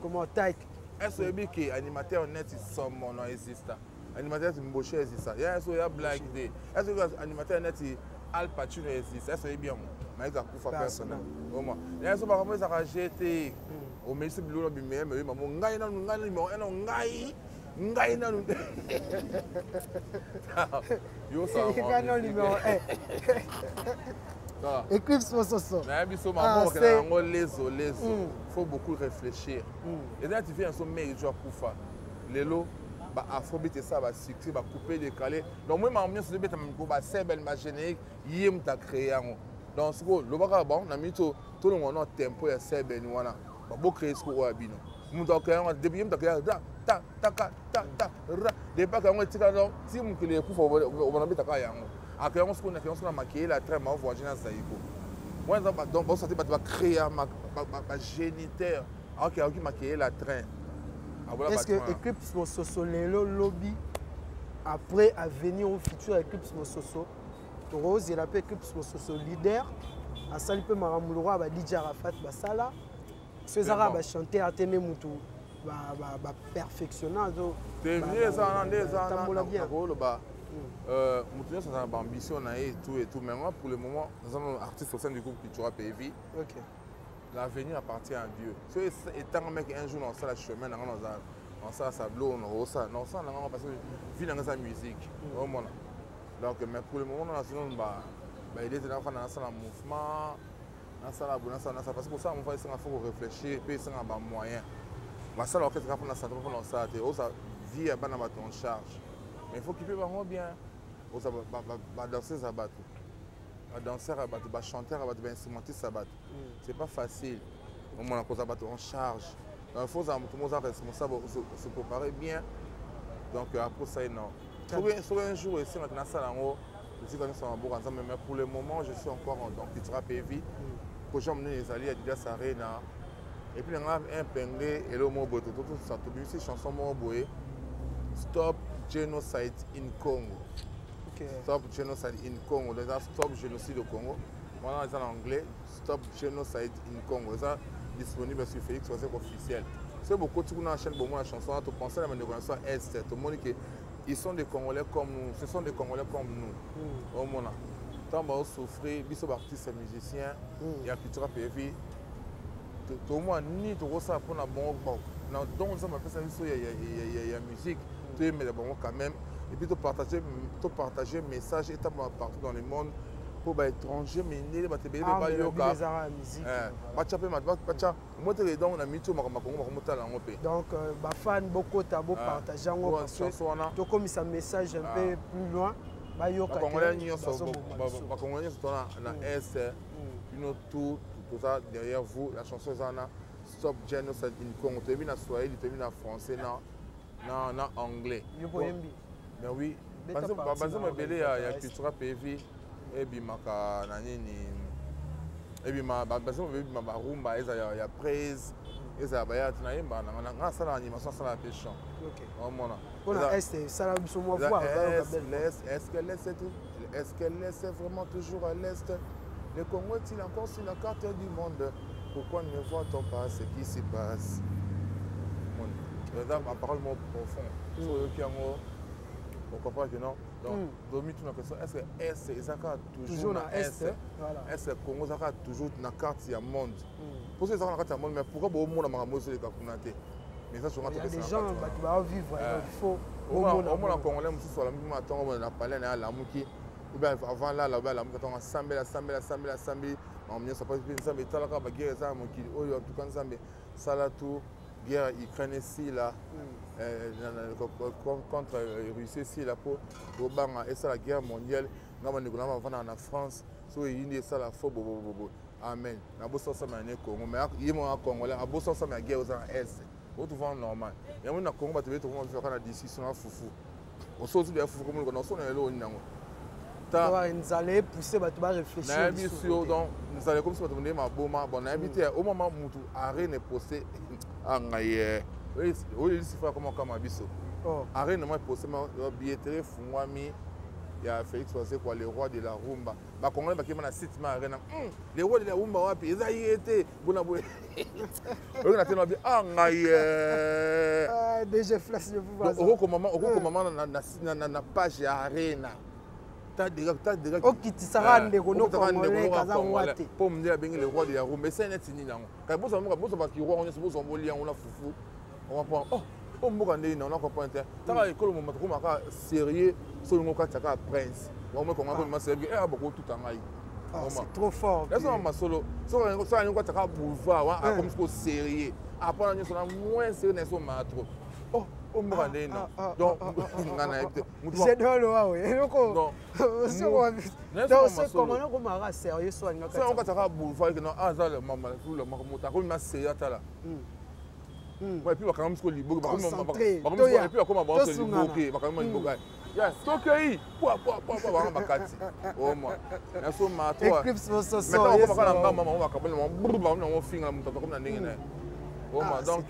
comment type. Est-ce que animateur net somo non existe? Animateur Mboche existe. Il y a un blague day. Est-ce que animateur net Al Pacino existe, est-ce que bien mais il a kufa personne. Au moins. Il so ba ko ça jeté. Au mais c'est bilolo bi mais mais maman ngai na ngai numéro 1 ngai ngai na yo ça ngai na numéro 1. Eclipse Mososo. Mais biso maman ko na ngo lezo lezo. Faut beaucoup réfléchir. Et là tu viens so mais tu as kufa. Lelo ba afrobeat ça ba succès ba couper décaler. Donc moi ma mieux c'est bête ba sebel ma générique yem ta créé yango. Donc siko lobaka bon na mito tout le monde tempo ya sebel wana. Ba bo créer siko oya bino. Mutu a créé yango depuis yem ta créé ta ta ta ta ta ra depuis ka yango tika donc ti mukili ekufa obana beta ka yango. A créé yango siko na créé yango na maquiller la train ma voyager na Zaïko. Moi donc bon ça ba créer ma ba géniteur. OK, OK maquiller la train. Est-ce que Eclipse Mososo lelo lobby après à venir au futur Eclipse Mososo Rose il appelle Eclipse Mososo leader à Salipe Maramulura ba DJ Arafat basala César ba chanter atene mutu ba ba ba perfectionnant zo te mieux ça na ça na ba mutu nyonso aza na ba ambition na ye et tout mais moi pour le moment nous sommes artistes au sein du groupe Cultura PV. OK. L'avenir appartient à Dieu. Si étant mec un jour dans ça chemin dans ça ça bleu on ça non ça non parce que vie dans sa musique. Donc mais pour le moment on a sinon bah bah il était dans ça mouvement dans ça la bonne ça parce que ça on va ça faut réfléchir puis ça ba moyen. Bah ça l'orchestre pour ça pour ça ça vie à bana en charge. Mais il faut qu'il puisse bien. Ça ba danser ça bat. Ba danseur à battre, ba chanteur à battre, ba instrumentiste à battre. C'est pas facile. Au moins, on a en charge. Donc, il faut que tout le monde soit responsable, se préparer bien. Donc, après ça, non. Sur un jour, ici, maintenant, ça, en haut, je suis ensemble, mais pour le moment, je suis encore en Cultura PV. Projet, on est allés à Adidas Arena. Et puis, on a un pingé et le mot, tout ça, tout ça, chanson, Stop Genocide in Congo. Okay. Stop Genocide in Congo. Déjà, Stop Génocide au Congo. Voilà, c'est en anglais. Stop Genocide in Congo. C'est disponible sur Félix Wazekwa officiel. C'est beaucoup de gens qui ont la chanson, tu penses à la négociation Est. Tout le monde qui ils sont des Congolais comme nous. Ce sont des Congolais comme nous. Au moins, tant qu'on souffrir, biso artistes musiciens, il y a Cultura PV. Tout le monde ni tout ça pour la bon bon. Donc ça m'appelle ça il y a musique. Tu aimes bon quand même. Et puis tu partager message et partout dans le monde. Mpo baétranger mindele, bato ebele mpe bayoka, batya mpe batya motele. Donc na miti oyo makambo ya Kongo bakomotala yango mpe. Donc bafan, bokota, bopartage yango parce que tokomisa message un peu plus loin, bayoka. Bakongolais nyonso, bakongolais nyonso toza na Est, bino tout, toza derrière vous. La chanson eza wana, Stop Genocide in Congo. Toyebi na swahili, toyebi na français, na anglais. Mais oui, banzembo ebele ya Cultura Pays ebimaka na nini, ebima banzembo ebima, barumba eza ya praise, ezala baya te. Nayemba nanga, nga asala animation, asala mpe chant, omona. Mpona Est, esala biso mwa voix. Est-ce que l'Est est, est-ce que l'Est est vraiment toujours à l'Est? Le Congo est-il encore sur la carte du monde? Pourquoi ne voit-on pas ce qui s'y passe? Eza baparole moko profond. So oyoki yango, ocomprendre que non. Donc domituna question: est ce que Est eza kaka toujours na Est? Est ce que Congo eza kaka toujours na carte ya monde? Mposo ezaka na kati ya monde, mais pourquoi boomona makambo ezoleka kuna te? Mais eza songa. Bato baovivre, il faut. Omona Congolais mosusu alamuki ma ntongo na palais na ye, alamuki ou bien avant lala, ou bien alamuki ntongo, asambeli, asambeli, asambeli, asambeli makambo nyonso mpe Nzambe etalaka baguerre eza na mokili oyo. En tout cas, Nzambe, sala tout, guerre Ukraine esila, contre Russie esila, mpo tobanga esala guerre mondiale. Nga bandeko na bavandaka na France, so eyindi esala fo bobobobo. Amen. Nabosa osama ya ne Congo, mais ye moko Congolais abosa osama ya guerre oza na Est. Otuvana normal yango na Congo, bato bete tokoma kaka na discussion na fufu. Oso ozubi ya fufu komoluka na osona eloko nini yango. Nzala epousse bato baréfléchir. Nayebi si yo. Donc nzala ekomisi bato ndenge maboma. Bon, nayebi te, omama mutu arene pose angai ye oyo elisi fa koma kama biso arene ma pose billetterie efungwami ya Félix Wazekwa, le roi de la rumba. Bakongolais bakima na site ma arena, le roi de la rumba wapi? Eza ye te bona boye oyoki na te na bi ah ngai. DG Flash de okokomama, okokomama na page ya arena. Okitisaka ndeko no Congolais kaza ngwa te. Mpo mondele abengi le roi de la rumba, esali neti nini yango? Kasi bozwa mboka, bozwa bakiroi nyonso, bozwa boli yango na fufu. Ocomprendre? Oh, o mboka ndenge na ona comprendre te. Taka ekolo moma tokóma kaka sérieux. So olingo okatisa kaka prince wango ekonga komema sérieux, e bokotuta ngai. C'est trop fort. Ezoma masolo soki alingi okatisa kaka boulevard wa akomi siko sérieux, apana nyonso na moins sérieux na ezomaka trop. Oh, o mboka ndenge na donc nga nayebi te. Jedolo wawe eloko donc komaka sérieux so alinga. Soki okatisa kaka boulevard ke non, aza moto akomi ma sérieux, atala. Et puis bakanga misiko liboke, et puis bakoma banso liboke, bakanga liboke ya tokei pwa pwa pwa pwa, banga bakati omwa naso mato okomaka na ngambo bango bakaboli bango, bango nango finga moto akomi na ndenge na ye omwa. Donc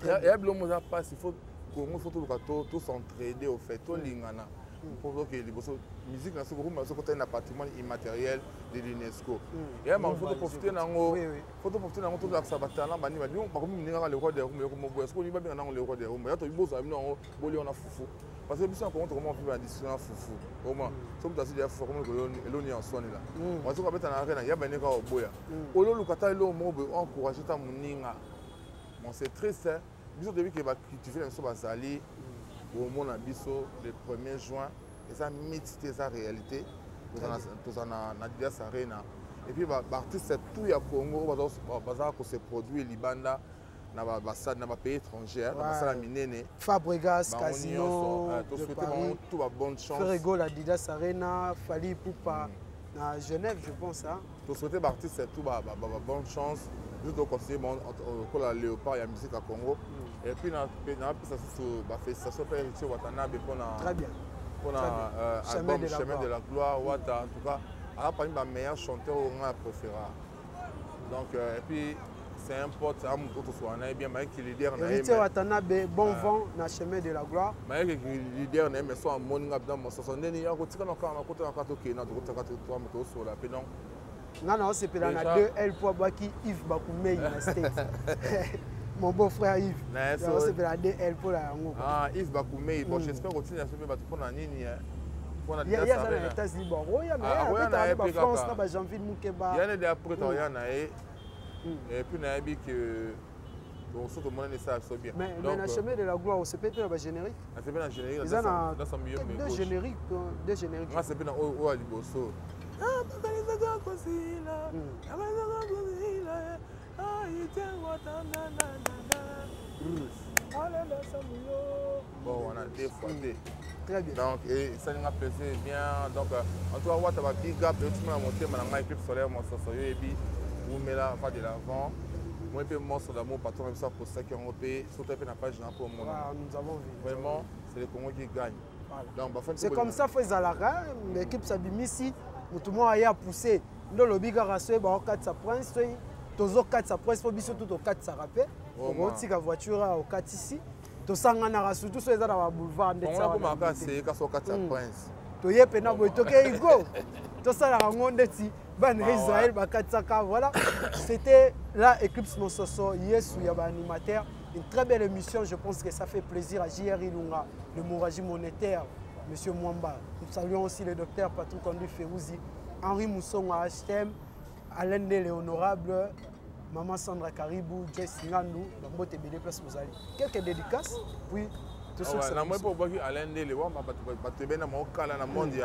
ya biloko eza mpasi. Faut Congo, faut toluka tosentraider au fait, tolingana mpo tokende liboso. Musique na soki rumba, soki otali na patrimoine immatériel de l'UNESCO, ya ma faut toprofite nango, faut toprofite nango, tolakisa batalent bani bani bakomi moninga kaka le roi de rumba. Yoko moboya soki olingi babenga nango le roi de rumba, ya toyi bozala bino yango boli wana fufu, parce que biso na Kongo tokoma mpe badiscussion na fufu. Oma so moto asili ya fufu akomi eloni ya swanela wasoki abeta na arena ya bani kaka oboya ololuka ta eloko moko boye encourage ta moninga. Bon, c'est triste. Biso toyebi ke bacultive na biso bazali bomona biso le 1er juin. Eza mythe te, eza réalité. Toza na Adidas Arena et puis baartiste tout ya Congo oyo baza kose produire libanda na basale na bapays étranger, na basala minene. Fabregas, Casino. Tosouhaite bango tout ba bonne chance. Ferre Gola, Adidas Arena, Fally Ipupa na Genève, je pense, hein. Tosouhaite baartiste tout ba bonne chance. Biso toconsidère bango lokola léopard ya musique ya Congo. Et puis napesa susu bafélicitation mpe Héritier Watanabe mpona Très bien. Mpona album Chemin de la gloire. Wata, en tout cas, aza parmi bameilleur chanteur oyo ngai préféra. Donc et puis c'est un pote, aza moto tosoka na ye bien, mayeki leader na ye. Héritier Watanabe, bon vent na Chemin de la gloire. Mayeki leader na ye, mais so amoni nga bina mososo ndeni ya kotika na kaka nakota na kaka tokende na tokotaka tosola mpe donc. Nga na osepela na 2 L po abwaki Yves Bakumei na State, mon beau frère Yves, osepela na 2 L mpo na yango. Ah, Yves Bakumei, bon, j'espère kotinda so mpe bato mpona nini. Mpona ye aza na États-Unis, bon, oya na bafrance na bajanville Mukeba. Ya nede après toya na ye et puis nayebi ke donc so tomonani esala biso bien. Mais na Chemin de la gloire osepeli te na bagénérique? Nasepeli na générique. Eza na deux génériques, deux génériques. Nga sepeli na oyo ya liboso. kosila kosila bon wana deux fois te. Très bien. Donc esali nga plaisir bien. Donc en tout cas, Wata, ba big up eutima na motema na ngai. Éclipse Solaire Mososo, yo yebi, wumela, va de l'avant. Moi mpe Monstre d'Amour, patron na biso, apostaki yango mpe surtout mpe na page na mpo omona. Ah, nous avons vu. Vraiment, c'est le Congo qui gagne. Voilà. Donc bafani, c'est comme ça, faut ezalaka l'équipe sabimisi, motu moko aye apousse nde olobi kaka soki baokatisa prince, soki tozokatisa prince, mpo biso tu tokatisaka mpe okotika voiture awa, okatisi, tosanganaka, surtout soki eza na baboulevard. Ndeti okatisa prince. Toye mpena boye, tokei go, tosalaka yango ndeti bana Israël bakatisaka. Voilà, c'était là Eclipse Mososo, Yesu ya baanimateur. Une très belle émission, je pense que ça fait plaisir à JR Ilunga, l'hémorragie monétaire, monsieur Mwamba. Nous saluons aussi le docteur Patrick Andu Ferouzi, Henri Moussonga HTM, Alain Ndele honorable, Maman Sandra Karibou, Joyce Ngandu, bambote ebele place bozali. Quelques dédicaces, puis tout ça. Na moi mpo obwaki Alain Ndele wamba, bato ebena maokala na monde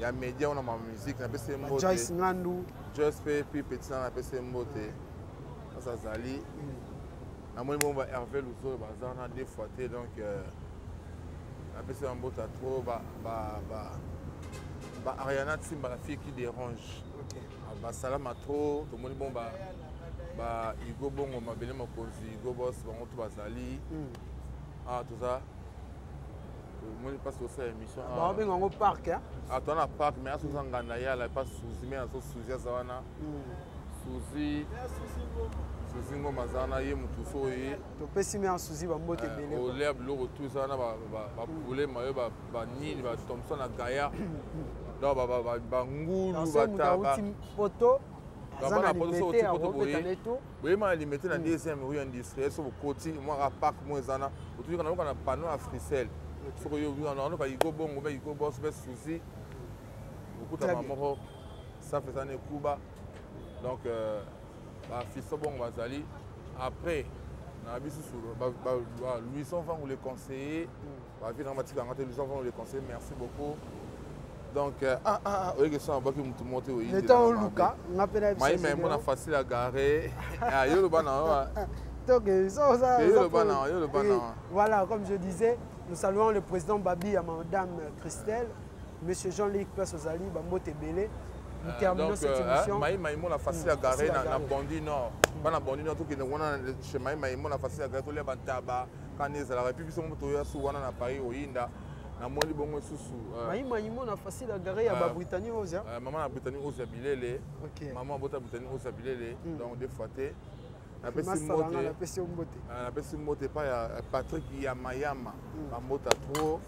ya média wana, ma musique, napesi ye mbote. Joyce Ngandu. Joyce mpe, puis petit na, napesi ye mbote asa azali. Namoni bongo ba Hervé Luzolo baza wana deux fois te. Donc napesi ba mbote ya trop, ba Ariana Tsimba, la fille qui dérange, basalama trop. Tomoni bongo ba Hugo Bongo, Mabele Mokonzi, Hugo Bos, bango to bazali. Ah, toza, tomoni mpasi tosala émission. Babenga yango parc. Ah, toza na parc, mais asoza nganda yala epa Suzi, me azo Suzi aza wana, Suzi, Suzi Ngoma aza wana, ye motu so oye. Topesi me Suzi bambote ebele. Olia biloko tu eza wana, bapoulet mayo, banini, bathomson na gaya, donc bangulu. Batauti poto. Aza na Limete, akobeta neto. Boyema na Limete, na deuxième rue industrielle. So bokoti mwaka parc mo eza na otuki na yoka na panneau ya Frisel. Soki oyo nayoka Igo Bongo mpe Igo Bos mpe Suzi, okutama moko safe eza na ekuba. Donc bafiso bongo bazali. Après na bisusu, Louison Vangu le conseiller, bavi nanga batikanga te. Louison Vangu le conseiller, merci beaucoup. Donc ah ah, oyeke so nabwaki motu moko te. Le temps oluka nga mpe na. Mayima mona facile à garer, yo loba na Donc, ça, yo loba na, yo loba na. Voilà, comme je disais, nous saluons le président Babi à madame Christelle, monsieur Jean-Luc Place Ozali, bambote ebele. Nous terminons donc, cette émission. Maï Maïmo facile à garer na Bondi Nord. Bana Bondi Nord, tokende wana chez Maï Maïmo na facile à garer, tolia bantaba kana ezalaka. Et puis biso moto toya su wana na Paris oyinda. Namoni bongo lisusu. Maï Maïmo na facile à garer ya ba Britannie Ozia. Mama na Britannie Ozia bilele. Mama abota Britannie Ozia bilele. Donc deux fois te. Napesi mbote, napesi yo mbote. Napesi mbote epai ya Patrick Yamayama, bambota trop.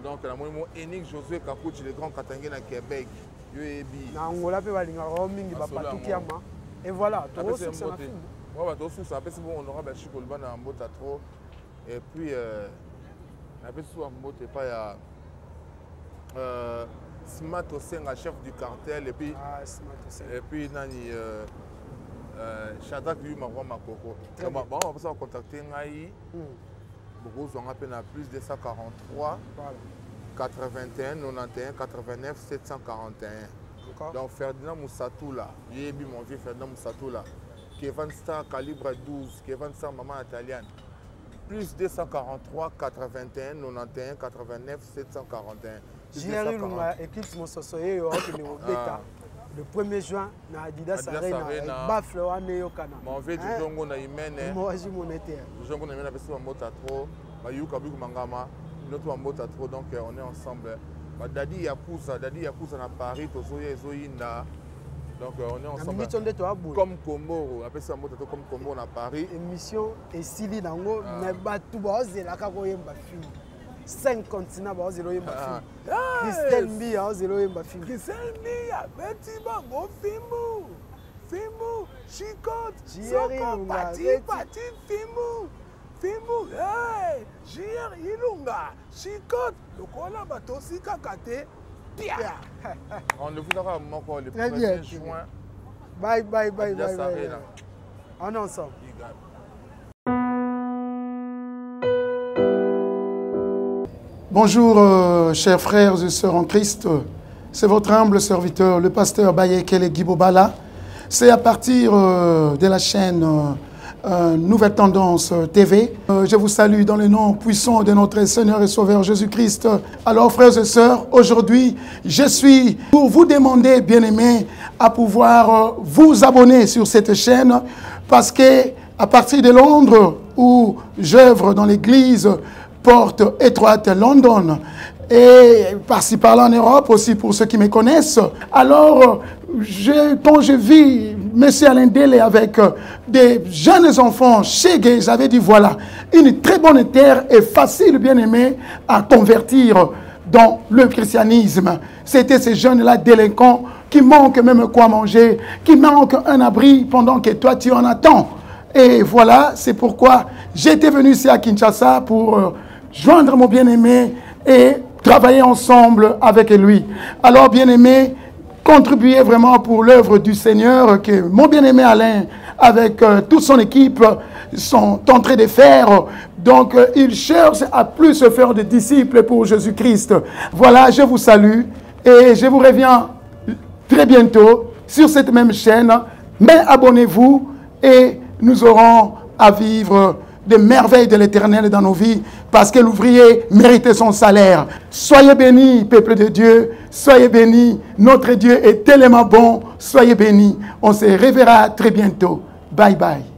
Donc namoni mo Enik Josué Kakuchi, le grand Katange na Québec, yo yebi. Na Angola mpe balingaka yo mingi, bapatuki yama. Et voilà, tokosukisa na film. Wa bato osusa, apesi bongo honorable Chiko Libanda na mbota trop. Et puis napesi so mbote epai ya Smart Osenga, chef du cartel, et puis Ah, Smart Osenga. Et puis nani, Shadrack Yuma, roi Makoko. Bango bapesa bacontacte ngai, bokozwanga mpe na plus 243 81 91 89 741. Encore. Donc Ferdinand Moussatoula, yebi mon vieux Ferdinand Moussatoula, Kevin Star calibre 12, Kevin Star, maman italienne, plus 243 81 91 89 741. Plus JR 240. Ilunga, Eclipse Mososo, ye oyo akokende kobeta le 1er juin na Adidas Adidas Arena. Arena. Bafle wana eyokana. Mon vieux Djongo na Imene. Hémorragie monétaire. Djongo na Imene, apesi bambota trop, bayuka biku mangama bino to bambota trop. Donc on est ensemble, badadi Yakuza, Dadi Yakuza na Paris, tozoya, ezoyinda. Donc on est Na ensemble. minute nde toaboye. Comme Komboro, apesi bambota to comme Komboro na Paris. Émission esili nango, mais bato baozelaka koyemba film, cinq continent baozela oyemba film. Christelle Mbiya aozela oyemba film. Christelle Mbiya beti bango fimbu fimbu chicote. JR Ilunga, pati beti. Pati fimbu fimbu, hey! JR Ilunga chicote lokola batosi kaka te pia. Rendez-vous kaka moko le Très bien. 1er juin. Bye bye bye. Adidas Bye bye. Arena. Bye. On est ensemble. Big up. Bonjour, chers frères et sœurs en Christ. C'est votre humble serviteur, le pasteur Bayekele Guibobala. C'est à partir euh, de la chaîne euh, euh, Nouvelle Tendance TV. Je vous salue dans le nom puissant de notre Seigneur et Sauveur Jésus-Christ. Alors, frères et sœurs, aujourd'hui, je suis pour vous demander, bien-aimés, à pouvoir vous abonner sur cette chaîne parce que à partir de Londres, où j'œuvre dans l'église Porte Étroite London, et par-ci par-là en Europe aussi pour ceux qui me connaissent. Alors, je, quand je vis M. Alain Délé avec euh, des jeunes enfants chez Gay, j'avais dit voilà, une très bonne terre est facile, bien aimé, à convertir dans le christianisme. C'était ces jeunes-là délinquants qui manquent même quoi manger, qui manquent un abri pendant que toi tu en attends. Et voilà, c'est pourquoi j'étais venu ici à Kinshasa pour euh, joindre mon bien-aimé et travailler ensemble avec lui. Alors, bien-aimé, contribuez vraiment pour l'œuvre du Seigneur que mon bien-aimé Alain, avec euh, toute son équipe, sont en train de faire. Donc, euh, il cherche à plus se faire de disciples pour Jésus-Christ. Voilà, je vous salue et je vous reviens très bientôt sur cette même chaîne. Mais abonnez-vous et nous aurons à vivre des merveilles de l'Éternel dans nos vies parce que l'ouvrier méritait son salaire. Soyez bénis, peuple de Dieu. Soyez bénis. Notre Dieu est tellement bon. Soyez bénis. On se reverra très bientôt. Bye bye.